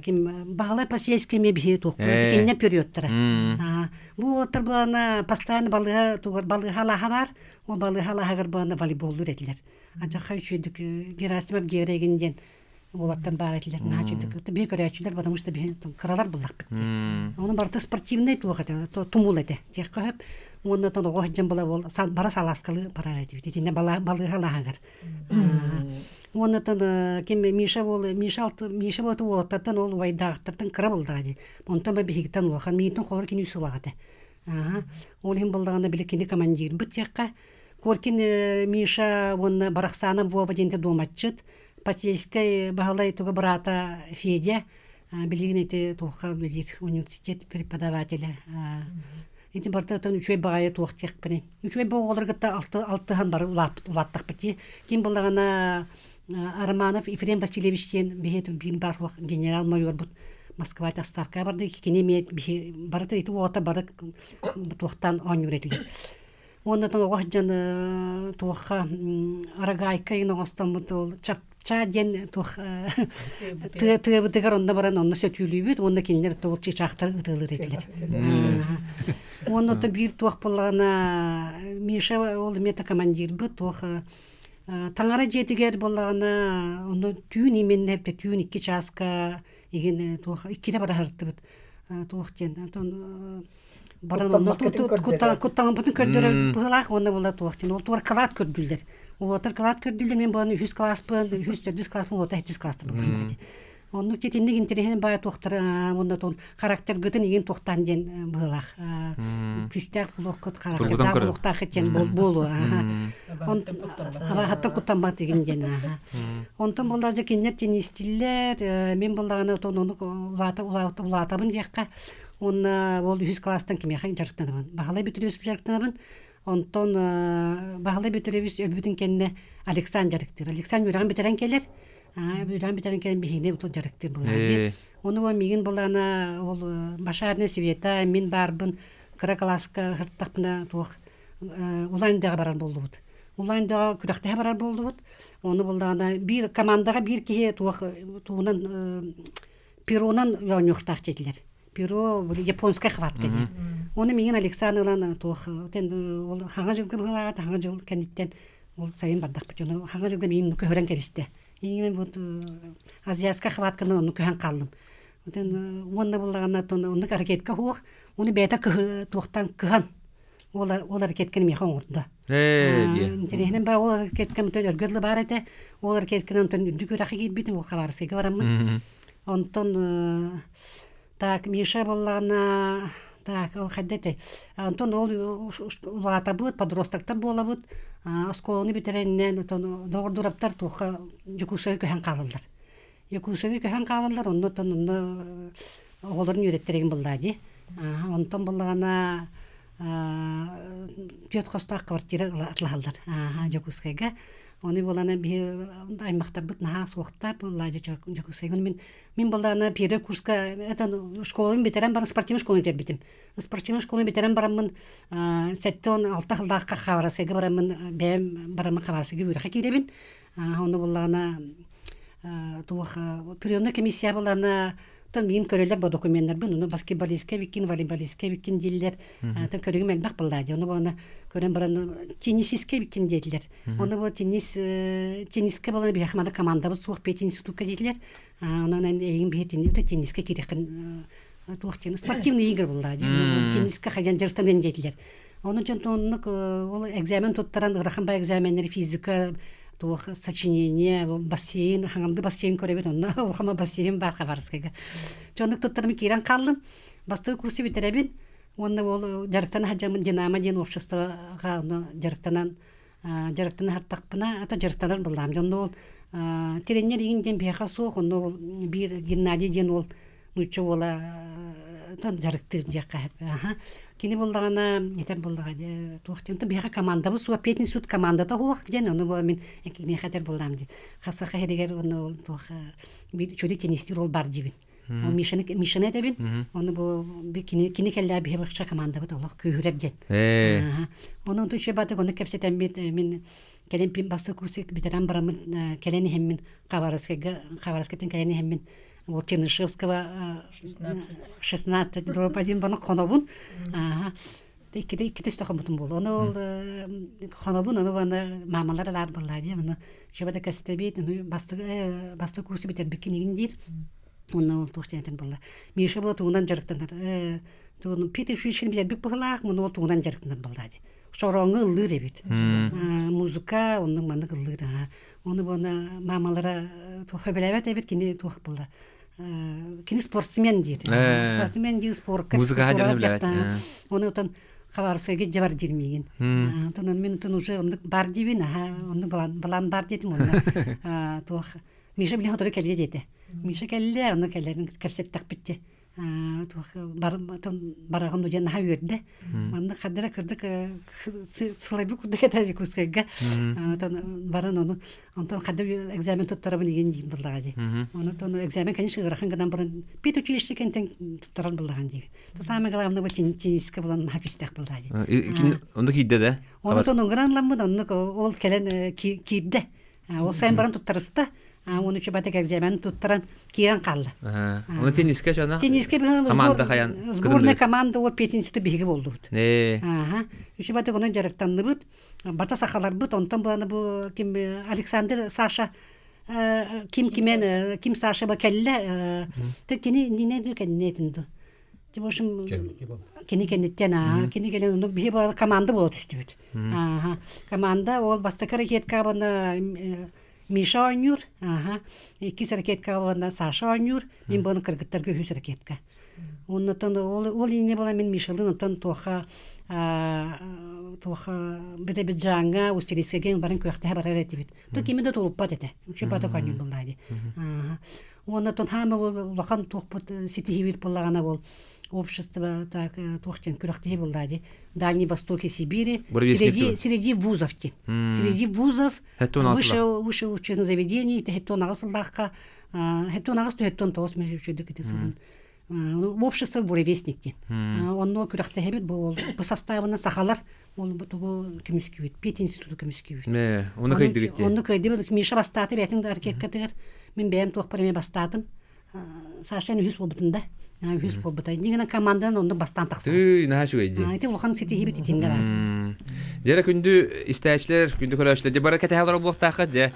ким Баһылай Посельский эмиэ биһи туохпут кининэн периодтара бу уолаттар былаана постоянно балыыһа тугар балыыһа алааһа бар ол балыыһа алааһыгар былаана волейболлуур этилэр адьахха үчүгэйдик Герасимов Герегин диэн уолаттан баар этилэр наһаа үчүгэй биһи көрөөччүлэр потому что биһи кыралар буллахпыт дии ону барыта спортивный туох этэ тумул этэ диэххэ сөп уонна оттон оҕо сылдьан была ол бара салааскалыы барар этибит итиннэ балыыһа алааһыгар уонна оттон ким Миша буол Миша Миша буолта уолаттартан ол убайдаахтартан кыра буллаҕа дии онтон ба биһигиттэн улахан миитин холор кини үс сылаҕа этэ ол иһин буллаҕына били кини командирбыт диэххэ Коркин Миша уонна Барахсана Вова диэнтэ дуоматчыт Посельскай Баһылай туга быраата Федя билигин ити туохха үлэлиир университет преподавателэ ити барыта үчүгэй баҕайы туох диэхпиний үчүгэй оҕолору кытта алтыһан бары улааттахпыт дии ким буллаҕына Романов Ефрем Васильевич диэн биһи биир баар суох генерал-майорбут Москва отставкаҕа барды кини эмиэ биһи барыта ити уолаттар бары туохтаан оонньуур этилэр Уонна оҕо сылдьан туохха арагайка иҥин оҥостоммут ол чапчаа диэн туох тыа тыабытыгар онно баран онно сөтүөлүүбүт уонна кинилэр ол чыычаахтар ытыалыыр этилэр. Уонна оттон биир туох буоллаҕына Миша ол эмиэ командирбыт туох таҥара дьиэтигэр буоллаҕына онно түүн именнэ түүн икки чааска. Игин туох иккитэ бара сырыттыбыт. Туох диэн онтон баран онно куттаммытын көрдөрөр быһылаах уонна була туох диэн ол туор кылаат көрдүллэр. Уотар кылаат көрдүллэр мен буолан үһүс класспын, үһүс төрдүс класспын, уота сэттис класспын булбуттар. Оннук итинник интэриэһинэй баай туохтара уонна туон характергытын игин туохтаан диэн быһылаах. Күүстээх булуоххут характердаах булуохтаах диэн буолуо. Абаһаттан куттаммат игин диэн. Онтон буоллар дьэ кинилэр теннистииллэр, мин буоллаҕына отон ону улаата улаатабын диэххэ. Уонна ол үһүс класстан кимиэхэ дьарыктанабын. Баһылай Бүтүрүөс дьарыктанабын. Онтон Баһылай Бүтүрүөбүс өлбүтүн кэннэ Александр дьарыктыыр. Александр үөрэҕин бүтэрэн кэлэр. Үөрэҕин бүтэрэн кэлэн биһигини утул дьарыктыыр буолаҕа. Ону ол миигин булаана ол Башарина Света мин баарбын кыра кылааска сырыттахпына туох Улан-Удэҕэ барар буоллубут. Улан-Удэҕэ күрэхтэһэ барар буоллубут. Ону буллаҕына биир командаҕа биир киһи туох тугунан перонан оонньуохтаах диэтилэр. Перо японская хватка диэн. Ону миигин Александр ылан туох ол хаҥа дьылга быһыылааҕа хаҥа дьыл кэнниттэн ол сайын бардахпыт ону хаҥа дьылга миигин көһөрөн кэбистэ. Иҥин вот азиатская хватканы онну көһөн хааллым. Отон уонна буллаҕына оннук ракетка суох, уну бэйэтэ кыһы туохтан кыһан ол ол ракетканы миэхэ оҥордо. Интэриэһинэн бар ол ракеткам онтон өргө дылы баар этэ. Ол ракетканы онтон үрдүк үрэххэ киирбитим, ол Хабаровскайга бараммын. Онтон так Миша буоллаҕына так ол хайда этэй онтон ол улаатабыт подростоктар буолабыт оскуоланы бүтэрэннэн отон доҕордураптар туохха Дьокуускайга көһөн хаалаллар Якутскайга көһөн хаалаллар онно оттон онно оҕолорун үөрэттэригин буллаа дии онтон буллаҕына түөрт хостоох квартира атлаһаллар Дьокуускайга Оны буолана биһи аймахтарбыт наһаа суохтар буолла Дьокуускайга мин мин буоллаҕына первый курска это школаны бүтэрэн баран спортивный школаны бүтэрбитим. Спортивный школаны бүтэрэн бараммын 76 сыллаахха Хабаровскайга бараммын бэйэм бараммын Хабаровскайга үөрэххэ киирэбин. Ону буоллаҕына туох приемная комиссия буоллаҕына Оттон миигин көрөллөр бу докуменнарбын, ону баскетболистка эбиккин, волейболистка эбиккин дииллэр. Оттон көрүҥүм элбэх буоллаа дии. Ону буолана көрөн баран теннисистка эбиккин диэтилэр. Ону бу теннис теннискэ буолан биһиэхэ маны командабыт суох пединститутка диэтилэр. Онон эйигин биһи теннискэ киириэххин туох диэн спортивный игры буоллаа дии. Теннискэ хайан дьарыктанан диэтилэр. Онон дьон оннук ол экзамен туттаран ыарахан ба экзаменнери физика туох сочинение бассейн хаҥамды бассейн көрөбүт онно улахама бассейн баар Хабаровскайга. Дьоннук туттарым киирэн хааллым. Бастакы курсу бүтэрэбин. Уонна ол дьарыктана сылдьаммын Динамо диэн обществоҕа ону дьарыктанан дьарыктана сыртахпына ато дьарыктанар былаам. Дьонно ол тренер игин диэн биһиэхэ суох онно ол биир Геннадий диэн уол нуучча уола дьарыктыыр диэххэ сөп. Кини буллаҕына этэр буллаҕа туох диэн биһиэхэ командабыт суох пединститут командата суох диэн ону була мин киниэхэ этэр буллаам диэн хасаха иһигэр ону туох биир үчүгэй теннистиир ол бар диибин ол Мишаны Мишаны этэбин ону бу кини кини кэллээ биһи бахча командабыт олох күүһүрэр диэн ону онтун үчүгэй батык ону кэпсэтэммит мин кэлин пин бастакы курсы бүтэрэн бараммын кэлэн иһэммин Хабаровскайга Хабаровскайтан кэлэн иһэммин вот Чернышевского 16 16 дробь один баны хонобун икките икките үстэ хоммутум буолла ону ол хонобун ону баны маамалар баар буолла дии ону шөбөтө кэстэбит ону бастакы бастакы курсу бүтэрбиккин игин диир онно ол туох диэн буолла Миша була тугунан дьарыктанар тугун Питер Шишин билэрбит быһылаах муну ол тугунан дьарыктанар буолла дии шороҥҥо ыллыыр эбит музыка оннук маннык ыллыыр Ону буона маамалара туох сөбүлээбэт эбит кини туох буолла кини спортсмен диир. Спортсмен диир спортка Музыкаҕа дьарыктанар билээбэт. Ону отон Хабаровскайга дьэ бар диир миигин. Онтон мин отон уже оннук бар диибин, аха оннук балан балан бар диэтим онно туох Миша биле хотору кэлиэ диэтэ. Миша кэллэ, ону кэлэрин кэпсэттэхпит дии. туох бараҕын диэн наһаа үөрдэ. Манна хардара кырдык сылайбыт курдук этэ Якутскайга. Онтон баран ону онтон хадда экзамен туттарабын игин диин буллаҕа дии. Онтон экзамен конечно ыарахан гынан баран педучилище кэнтэн туттаран буллаҕан дии. То самое главное бу тенниске булан наһаа күстээх буллаҕа дии. Онно киирдэ да? Онтон ыҥыран ламмын оннук ол кэлэн киирдэ. Ол сайын баран туттарыста. Уону чубатык экзамен туттаран киирэн хаалла. Оны тенниске жана? Тенниске команда хаян сборная команда ол пединститут биһиги болдубут. Аха. Үчүбатык онон дьарыктанныбыт. Бата сахаларбыт онтон буланы бу ким Александр Саша ким кимен ким Саша ба кэллэ те кини иннинэ кэннетин ду. В общем, кини кэнниттэн аа кини кэлэн ону биһи бары команда буола түстүбүт. Ааха команда ол бастакы ракетка буонна Миша оонньуур, ааха иккис ракетка буонна Саша оонньуур, мин буону кыргыттарга үһүс ракетка. Оннотон ол ол иннинэ буола мин Мишалыын онтон туохха туохха Биробиджаҥҥа, Усть-Илийскэйгэ баран күрэхтэһэ барар этибит. То кими да тулуппат этэ. Үчүгэй бата конньун буллаа дии. Уонна тон хаама улахан туохпут ситиһиибит буоллаҕына ол общество так туох диэн күрэхтэһии буоллаа дии. Дальний Восток и Сибири среди среди вузов диэн. Среди вузов выше выше учебных заведений тэһиттон аҕыс сыллаахха хэттон аҕыс түһэттон тоҕус үчүгдүк ити сылын общество буревестник диэн. Онно күрэхтэһэбит бу бу составынан сахалар ол тугу көмүскүүбүт пет институту көмүскүүбүт. Оны кыйдыгыт Онну кыйдыбыт Миша бастааты бэйэтин да ракеткатыгар мин бэйэм туохпар эмиэ бастаатым. Саша үһүс буолбутун да. Үһүс буолбута. Иннигинэн команданан оннук бастаан тахсыбыт. Тыы, наһаа үчүгэй дии. Ити улахан ситиһиибит итиннэ баар. Дьэрэ күндү истээччилэр, күндү көрөөччүлэр, дьэ бары кэтэһэлэр буолуохтаахха дьэ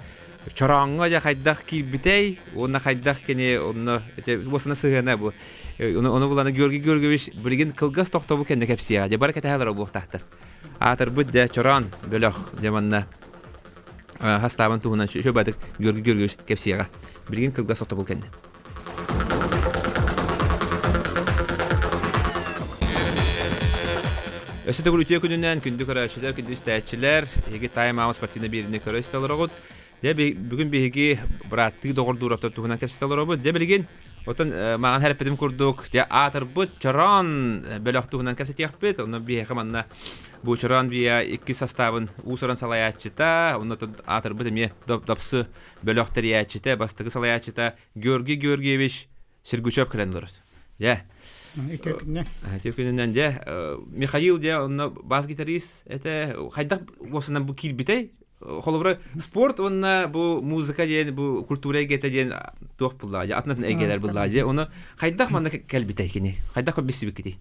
чорооҥҥо дьэ хайдах киирбитэй уонна хайдах кини онно ити уосана сыһыана бу ону булана Георгий Георгиевич билигин кылгас тохтобул кэннэ кэпсиэҕэ дьэ бары кэтэһэлэр буолуохтаахтар. Аатырбыт дьэ чороон бөлөх дьэ манна хастаабын туһунан шөбатык Георгий Георгиевич кэпсиэҕэ. Билигин кылгас тохтобул кэннэ. Өссө төгүл үтүө күнүнэн күндү көрөөччүлэр, күндү истээччилэр, эһиги Time Out спортивнай биэриини көрө истэ олороҕут. Дьэ, бүгүн биһиги бырааттыы доҕордуураптар туһунан кэпсэтэ олоробут. Дьэ, билигин отон маған хэрпитим курдук, дьэ, аатырбыт Чороон бөлөх туһунан кэпсэтиэхпит. Онно биһиэхэ манна бу Чороон бия икки составын уус-уран салайааччыта, онно аатырбыт эмиэ допсы бөлөх тэрийээччитэ, бастакы салайааччыта Георгий Георгиевич Сергучев кэлэн олорор. Дьэ. Үтүө күнүнэн. Үтүө күнүнэн дьэ. Михаил дьэ онно бас-гитарист этэ хайдах уосунан бу киирбитэй? Холобура спорт уонна бу музыка диэн бу культура эйгэтэ диэн туох буллаа дьэ атын атын эйгэлэр буллаа дьэ ону хайдах манна кэлбитэй кини? Хайдах билсибиккитий?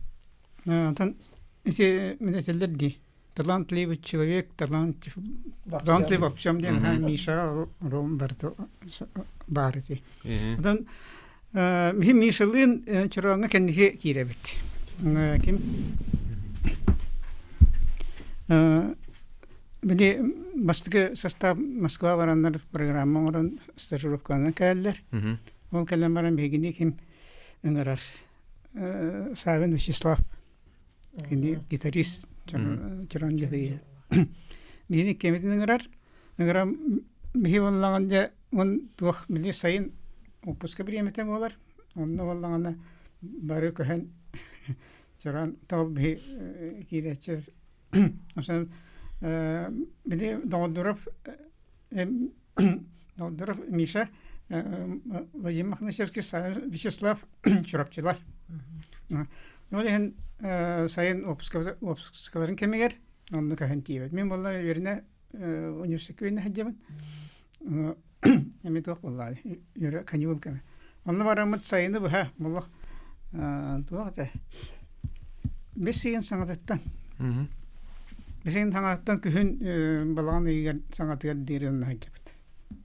Антон ити мин этэллэр дии талантливый человек, талант, талантлив во всем диэн Миша ром барыта баар ити. Оттон михи Мишалыын Чорооҥҥо кэнники киирэбит. Ким били бастакы состав Москва бараннар программа оҥорон стажировкаланан кэлэллэр. Ол кэлэн баран биһигини ким ыҥырар Савин Вячеслав Кини гитарист Чорон Дьаһыйа. Биһини кэмитин ыҥырар. Ыҥыран биһи буоллаҕын дьэ он туох били сайын отпуска бириэмэтэ буолар. Онно буоллаҕына бары көһөн Чорон тоҕол биһи киирээччи Осон били Доҕордуров Доҕордуров Миша Владимир Мохначевский Вячеслав Чурапчылар. Ол иһин сайын отпускаларын кэмигэр онно көһөн тиийэбит. Мин буолла үөрэнэ университекка үөрэнэ сылдьабын. Эми туох буолла үөрэ каникул кэмэ. Онно бараммыт сайыны быһа буллах туох этэ бэс ыйын саҥатыттан бэс ыйын саҥатыттан күһүн балаҕан ыйыгар саҥатыгар диэри онно сылдьабыт.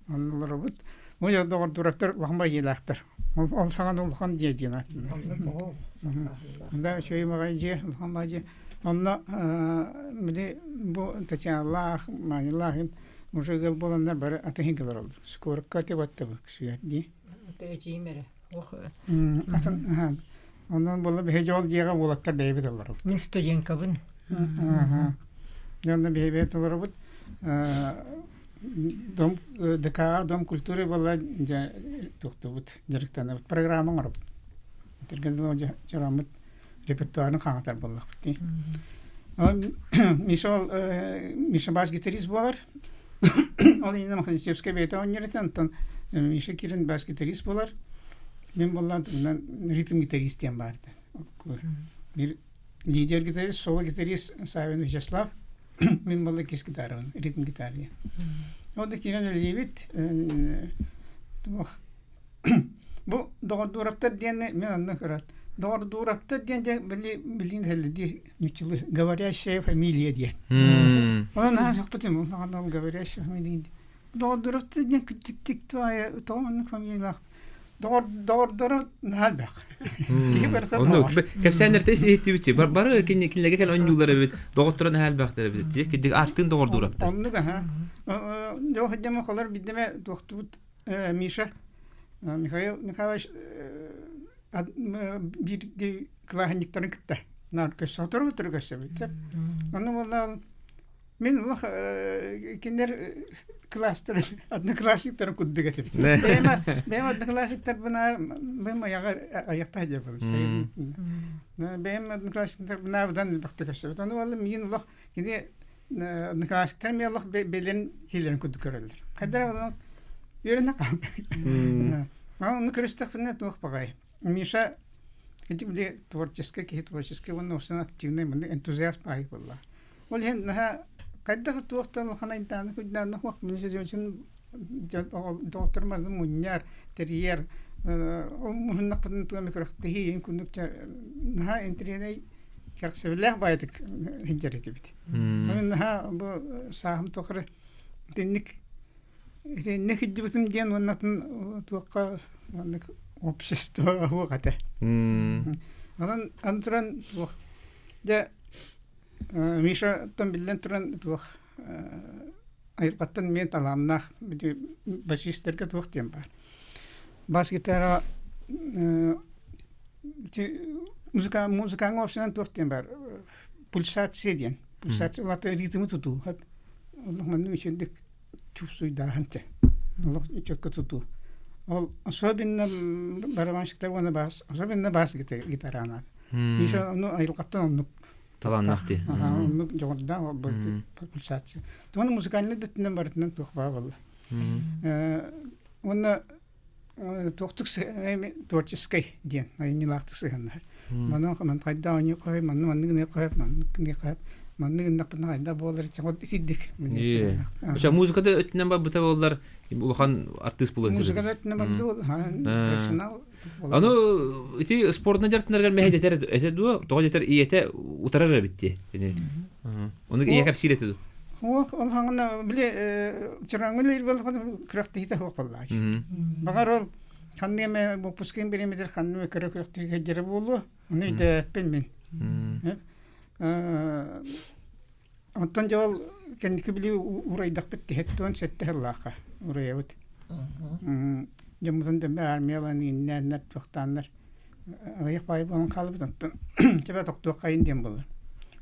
Онно олоробут. Бу доҕордуураттар улахан байыылаахтар. Ол, ол саҕана улахан дьиэ диэн Онно үчүгэй баҕайы дьиэ, улахан баҕайы дьиэ. Онно били бу Татьяналаах, Манялаах уже ыал буоланнар бары атын иһин олороллор. Скорокка тибаттабыт сүэр дии. Эчиим эрэ. Атын онон буолла биһиги ол дьиэҕэ уолаттар бэйэбит олоробут. Мин студенткабын. Дьонно биһиги олоробут. Дом ДК Дом культуры буолла дьэ туохтуубут дьарыктанабыт программа оҥоробут. Түргэн дьараммыт репертуарын хаҥатар буоллахпыт дии. Миша ол Миша бас-гитарист буолар. Ол иннинэ Махначевскай бэйэтэ оонньуур этэ, онтон Миша киирэн бас-гитарист буолар. Мин буоллаан тугунан ритм-гитарист диэн баар этэ. Биир лидер гитарист, соло-гитарист Савин Вячеслав. Мин буолла кис гитарабын, ритм гитара диэн. Ол да киирэн үлэлиибит. Туох Бу доҕордуураптар диэн мин онно көрөөт доҕордуураптар диэн дьэ били билигин этэллэр дии нууччалыы говорящая фамилия диэн. Онон наһаа сөхпүтүм ол говорящая фамилия диэн. Доҕордоро диэн күттүктүк тоҕо маннык фамилиялаах доҕордоро наһаа элбэх. Киһи барыта Онно доҕор. кэпсээннэртэ иһиттибит бары кинилэргэ кэлэн оонньуулар эбит, доҕотторо наһаа элбэхтэр эбит. Кидик ааттыын доҕордуураптар. Оннук аха. Дьоо сылдьама холор биддеме туохтубут Миша Михаил Михайлович бииргэ кылааһынньыктарын кытта наар көссө сотору сотору көссөбүт. Ону буолла Мин улах кинилэр кылаастарын одноклассниктарын курдук этим. Бэйэм бэйэм одноклассниктарбынаар бэйэм айаҕар айахтаах диэбил. Бэйэм одноклассниктарбынаар быдан элбэхтэ көрсөбүт. Ону буолла миин улах кини одноклассниктар мен олох бэлэн киилэрин курдук көрөллөр. Хайдара олох үөрэнэ хаалбыт. Ону көрүстэхпинэ туох баҕай. Миша ити били творческай киһи творческай уонна уопсайынан активнай маннык энтузиаст баайы буолла. Ол иһин наһаа хайдах туох да улахан айдааны куйдааны суох мин доҕотторум барытын мунньар, тэрийэр ол муһуннахпытына туга эмэ күрэхтэһии курдук наһаа интэриэһинэй кэрэхсэбиллээх баайытык сылдьар этибит. Мин наһаа бу сааһым тухары итинник Итиннэ кырдьыбытым диэн уонна атын туохха маннык общество суох этэ. Онон аны туран туох дьэ Мишаттан биллэн туран туох айылҕаттан эмиэ талааннаах били басистарга туох диэн баар. Бас гитара музыка музыкаҥа общынан туох диэн баар пульсация диэн. Пульсация улаата ритмы тутуу. Оннук маннык үчүгдүк чувствуйдааһын те олох четко тутуу ол особенно барабанщиктар уонна бас особенно бас гитаранаат Миша ону айылҕаттан оннук талааннаах дии оннук дьоҕурдаах пульсация уонна музыкальнай да өттүнэн барытынан туох баа буолла уонна туохтук творческий диэн айымньылаахтык сыһыаннаһар. Манан ман хайда оонньуу хоһой, манны маннык гыныа хоһой, маннык гыныа хоһой, маннык гыннахпына хайда буолар итирдик. Ошо музыкада өттүнэн барбыта буоллар улахан артыыс буолуон сөп. Музыкада өттүнэн барбыта профессионал. Аны ити спортна дьарыктанаргар мэһэйдэтэр этэ дуо? Тоҕо дэтэр ийэтэ утарар эбит дии. Ону ийэ кэпсиир этэ дуо? Суох, ол хаҥына били чырааҥҥы үлэлиир буоллахпына күрэхтэһиитэ суох буоллааччы. Баҕар ол ханнык эмэ выпускын бириэмэтигэр ханнык эмэ кыра күрэхтэһиигэ сылдьара буолуо, ону өйдөөппүн мин. Онтон дьэ ол кэнники били уурайдахпыт тиһэттион сэттэ сыллаахха уурайабыт. Дьоммутун дөмө армиялан ииннээннэр, туохтааннар аҕыйах баайы буолан хаалбыт онтон тебе тохтуоххайын диэн буолар.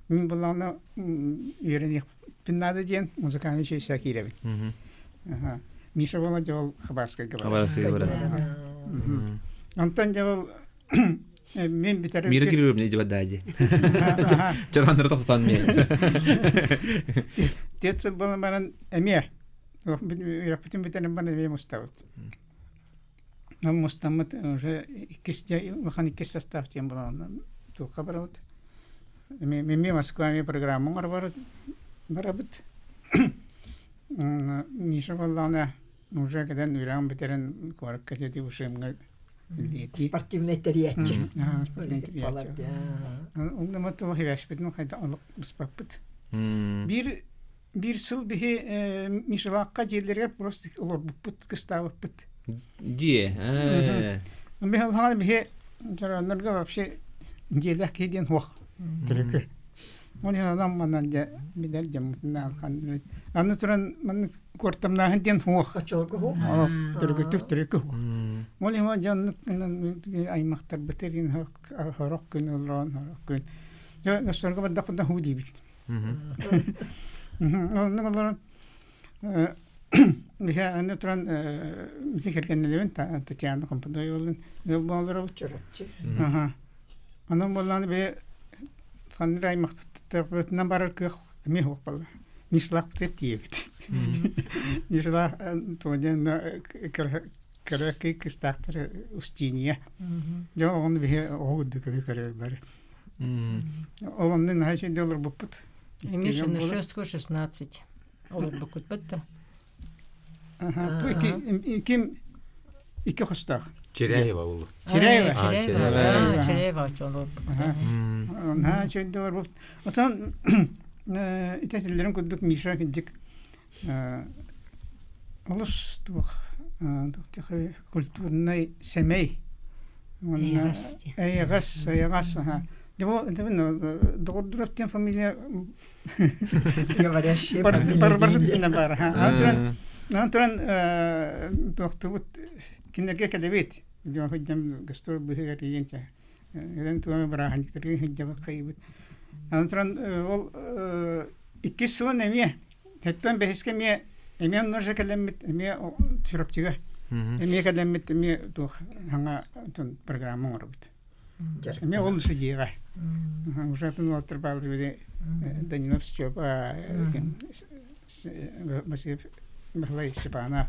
Мин буоллаҕына үөрэниэхпин наада диэн музыкальнай училищеҕа киирэбин. Миша буола дьэ ол Хабаровскайга барар. Хабаровскайга барар. Онтон дьэ ол мин бүтэрим. Мира Кирилловна идиба даади. Чораннары тохтотон мен. Тет сыл буолан баран эмиэ үөрэппитин бүтэрэн баран эмиэ мустабыт. Мустаммыт уже иккис улахан иккис состав диэн буолан туохха барабыт. Эмиэ Москва эмиэ программа оҥоро барабыт. Миша буоллаҕына уже кэлэн үөрэҕин бүтэрэн куоракка дии ушмҥа Спортивнай тэрийээччи. Онно туох хивээспитин хайда олох быспаппыт. Биир биир сыл биһи Мишелаахха дьиэлэригэр просто олорбуппут, кыстаабыппыт. Дьиэ. Биһи олохоҥо биһи дьороннорго вообще дьиэлээх киһи диэн суох. Төрүкү. Ол иһин онон манан дьэ билэр дьоммутунаан ханнык аны туран маннык куортамнааһын диэн суох. Оччолорго суох. Төрүкүтүк төрүкү суох. Ол иһин дьоннук аймахтарбыт сорох күн олорон сорох күн. Дьэ өссөргө бардахпытына хуу диибит. Оннук олорон биһи аны туран ити кэргэннэлэбин Татьяна Компудоевалыын ыал буолан Чурапчы. Онон буоллаҕына бэйэ ханнык аймахпытынан барар кыах эмиэ суох буолла. Мишлаахпытыгар тиийэбит. Мишлаах туга диэн кыракый кыстаахтар Устиния. Дьэ оҕону биһи оҕо курдук эмиэ көрөр бары. Ол онно наһаа үчүгэй олорбуппут. Миша на 16 олорбуккут бытта. Ким икки хостоох. Чиряева улу. Чиряева. Чиряева. Чиряева олорбут. Наһаа үчүгэй олорбут. Отон итэтиллэрин курдук Миша кырдьык. Олус туох культурнай сэмэй уонна эйэҕэс эйэҕэс Доҕордуров диэн фамилия Говорящая фамилия баар. Аны туран туохтубут кинилэргэ кэлэбит. Дьон гастроль быһыгар тиийэн Эн туома бырааһынньыктарга сылдьабыт хайыбыт. Аны туран ол иккис сылын эмиэ хэттэн бэһискэ эмиэ эмиэ онно кэлэммит эмиэ Чурапчыга эмиэ кэлэммит эмиэ туох саҥа программа оҥоробут. Эмиэ ол дьиэҕэ. Уже атын уолаттар бааллар били Данилов Степа Васильев Баһылай Степанов.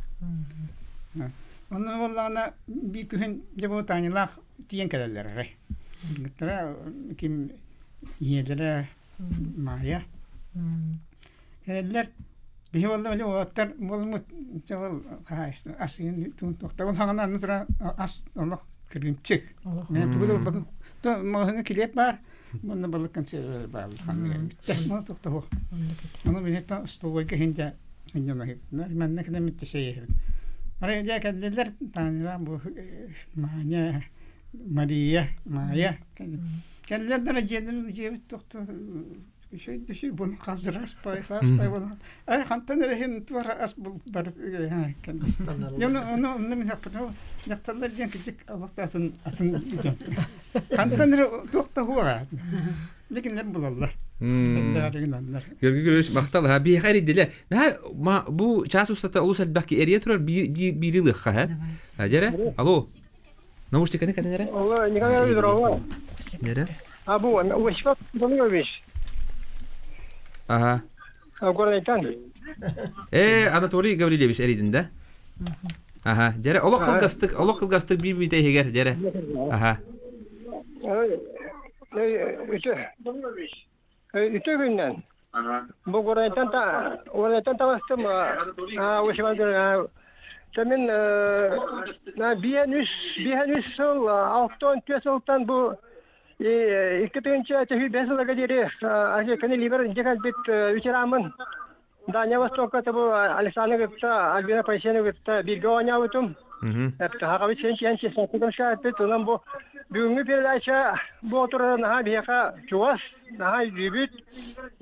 Онно буоллаҕына биир күһүн дьэ бу Танялаах тиийэн кэлэллэр арай. Кыргыттара ким ийэлэрэ Маайа. Кэлэллэр биһи буолла били уолаттар буолуммут дьэ ол хаһаайыстыба ас туохтабыл хаҥана аны туран ас олох кырыымчык. Мен тугу да булбаккын то маҕаһыыҥҥа килиэп баар уонна балык консервалар бааллар ханнык эрэ бүттэ. Туохтаһуох. Ону биһиттэн остолобуойга иһин дьэ Манна кэлэммит чэйэһэбит. Арай дьэ кэллилэр Тааньалаах бу Маня, Мария, Маайа кэллилэр да дьиэлэрин дьиэбит тохто үчүгэй да үчүгэй буолан хааллар ас баай ас баай буолан арай хантан эрэ иһин туох ас бар Дьону ону онно мин хаппытым дьахталлар диэн кырдьык олох да атын атын дьон хантан эрэ туох да суоҕа Ликиннэр булаллар. Георгий Григорьевич махтал ha биһиэхэ эрийдилэ. Наһаа бу чаас устата олус элбэх эрийэ турар биири ылыахха һэ. Дьэрэ, алло. Наушниканы кэтэн эрэ. Алло, Николай Здорово. Нерэ? А бу Осипов Данилович. Ага. Горнайтан. Э, Анатолий Гаврильевич эрийдин да? Аха, дьэрэ, олох кылгастык, олох кылгастык биир мүнүүтэ иһигэр, дьэрэ. Аха. Үтүө күннэн. Бу Горнайтан Горнайтан таҕыстым. Мин биэн үс сыл 64 сылтан бу 2005 сылга диэри Азияканы либер дьэ кэлбит ветераммын. Дальнай Востокка бу Александр кытта, Альбина Поисеевна кытта бииргэ оонньообутум. Хахабыт сен чиэн честнокутун шааппыт. Онон бу бүгүҥҥү передача бу отурара наһаа биһиэхэ чугас, наһаа өйдүүбүт.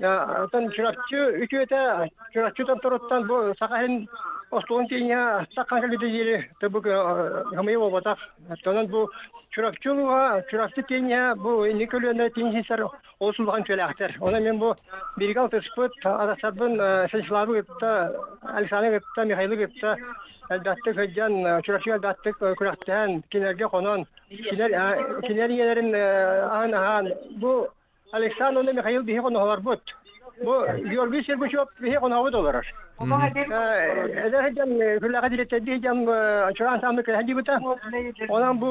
Оттон Чурапчы үтүөтэ Чурапчы томторуттан бу Саха сирин остуолун тииҥҥэ таххан кэлбитэ диэри бу хымыйа буолбатах. Онон бу Чурапчы улууһа, Чурапчы тииҥҥэ бу инники көлүөнэ тииҥ сисэр олус улахан үтүөлээхтэр. Онон мин бу бииргэ алтыспыт атастарбын Станиславы кытта, Александры кытта, Михаилы кытта элбэхтик сылдьан, Чурапчыга элбэхтик күрэхтэһэн, кинилэргэ хонон, кинилэр ийэлэрин аһын аһаан, бу Александр уонна Михаил биһи хоноһолорбут. Бу Георгий Сергучев биһи хоноһобут олорор. Эдэр сылдьан күллэҕэ дириэктэрдии сылдьан чураан саамны кэлэн дьыбыта. Онон бу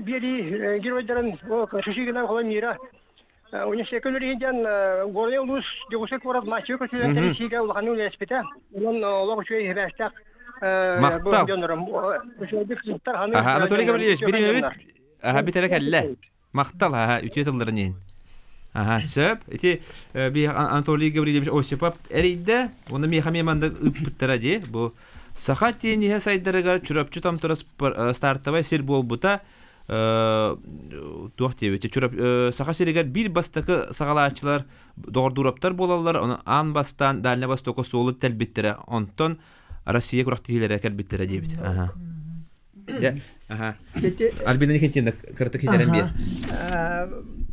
биэрии геройдарын Шишигина Холой Мира университекка үлэлиир диэн Горнай улуус Дьокуускай куорат матчы көтүлэн тэрийсиигэ улаханнык үлэлэспитэ. Онон олох үчүгэй сибээстээх Махтал. Анатолий Гаврильевич, бириэмэбит аха бүтэрэ кэллэ. Махтал, аха, үтүө тылларын иһин. Аха, сөп. Ити би Анатолий Гаврильевич Осипов эрийдэ. Уонна миэхэ эмиэ маннык ыыппыттара дии. Бу саха тиэниһэ сайдарыгар Чурапчы Томторо стартовай сир буолбута туох диэбит Чурап Саха сиригэр биир бастакы саҕалааччылар доҕордуураптар буолаллар. Ону аан бастаан Дальнай Востока суолу тэлбиттэрэ. Онтон Россия күрэхтэһиилэрэ кэлбиттэрэ диэбит. Аха. Аха. Альбина Никитина кыратык хитэрэн биэр.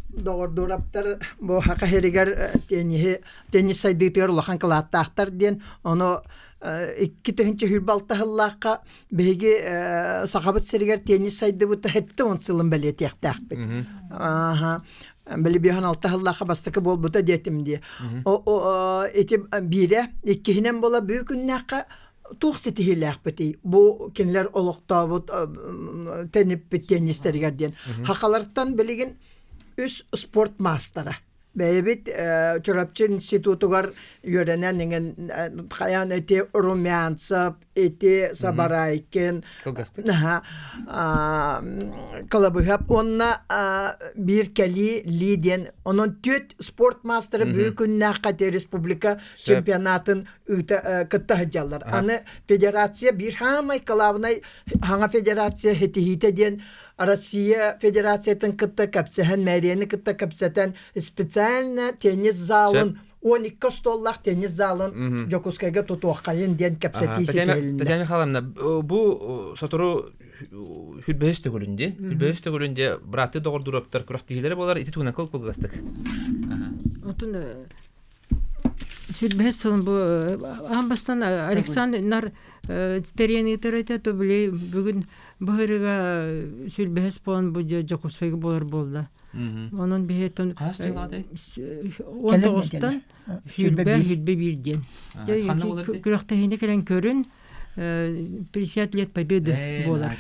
Доҕордуураптар бу Хака сиригэр тенниһи теннис сайдыытыгар улахан кылааттаахтар диэн ону 2026 сыллаахха биһиги Сахабыт сиригэр теннис сайдыбыта 70 сылын бэлиэтиэхтээхпит. Аха. Били 56 сыллаахха бастакы буолбута диэтим дии. Ити биирэ, иккиһинэн буола бү күннээххэ туох ситиһиилээхпитий бу кинилэр олохтообут тэниппит теннистэригэр диэн хахалартан билигин үс спорт маастара. Бэйэбит Чурапчы институтугар үөрэнэн иҥэн хайаан эти Румянцев, ити Сабарайкин, Кылабыһап уонна биир кэлии Ли диэн онон түөрт спорт маастара бүгүн күннээххэ республика чемпионатын ыыта кытта сылдьаллар. Аны федерация биир хаамай кылаабынай хаҥа федерация хитиһиитэ диэн Россия Федерациятын кытта кэпсэһэн, мэрияны кытта кэпсэтэн специально теннис залын 12 остуоллаах теннис залын Дьокуускайга тутуоххайын диэн кэпсэтии ситиһилиннэ. Татьяна Михайловна, бу сотору хүрбэһис төгүлүн дии. Хүрбэһис төгүлүн дии бырааттыы доҕордуураптар күрэхтэһиилэрэ буолар. Ити туһунан кыл кылгастык. Отун Сүрбэһис сылын бу аан бастаан Александр нар тэрийэн ыытар этэ, то били бүгүн быһырыга сүрбэһис буолан бу Дьокуускайга буолар буолла. Онон биһиэттэн Хас дьыллаатай? 19-тан сүрбэ сүрбэ биир диэн. Күрэхтэһиини кэлэн көрүн 50 лет победы буолар.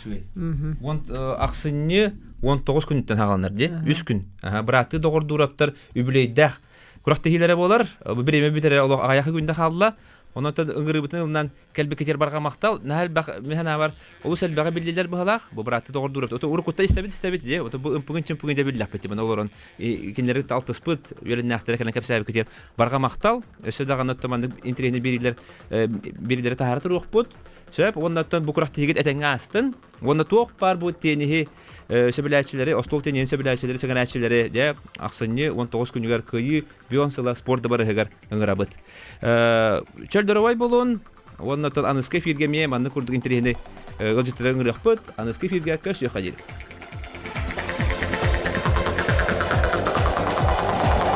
Ахсынньы 19 күнүттэн хааланар дии. Үс күн. Бырааттыы доҕордуураптар үбүлүөйдээх күрэхтэһиилэрэ буолар. Бу бириэмэ бүтэрэ олох аҕыйах күндэ хаалла. Онон ыҥырыыбытын ылынан кэлбиккитигэр барҕа махтал. Наһаа элбэх мин санаабар олус элбэҕи биллилэр быһалаах. Бу быраатты доҕордуур. Ото уруккутта истэбит истэбит дии. Ото бу ымпыгын чымпыгын дьэ биллэхпит маны олорон кинилэри алтыспыт үөрэннээхтэрэ кэлэн кэпсээбиккитигэр барҕа махтал. Өссө даҕаны оттон маннык интэриэһинэй биэриилэр биэриилэри таһаара туруохпут. Сөп. Уонна оттон бу күрэхтэһиигит этэҥҥэ аастын. Уонна туох баар бу тиэниһи сөбүлээччилэри, остуол тенниһин сөбүлээччилэри, сэҥээрээччилэри дьэ ахсынньы 19 күнүгэр Кыайыы Бион сыла спорт дыбарыһыгар ыҥырабыт. Чөл доруобай буолун уонна оттон аныскы эфиргэ эмиэ маннык курдук интэриэһинэй ыалдьыттары ыҥырыахпыт. Аныскы эфиргэ көрсүөххэ диэри.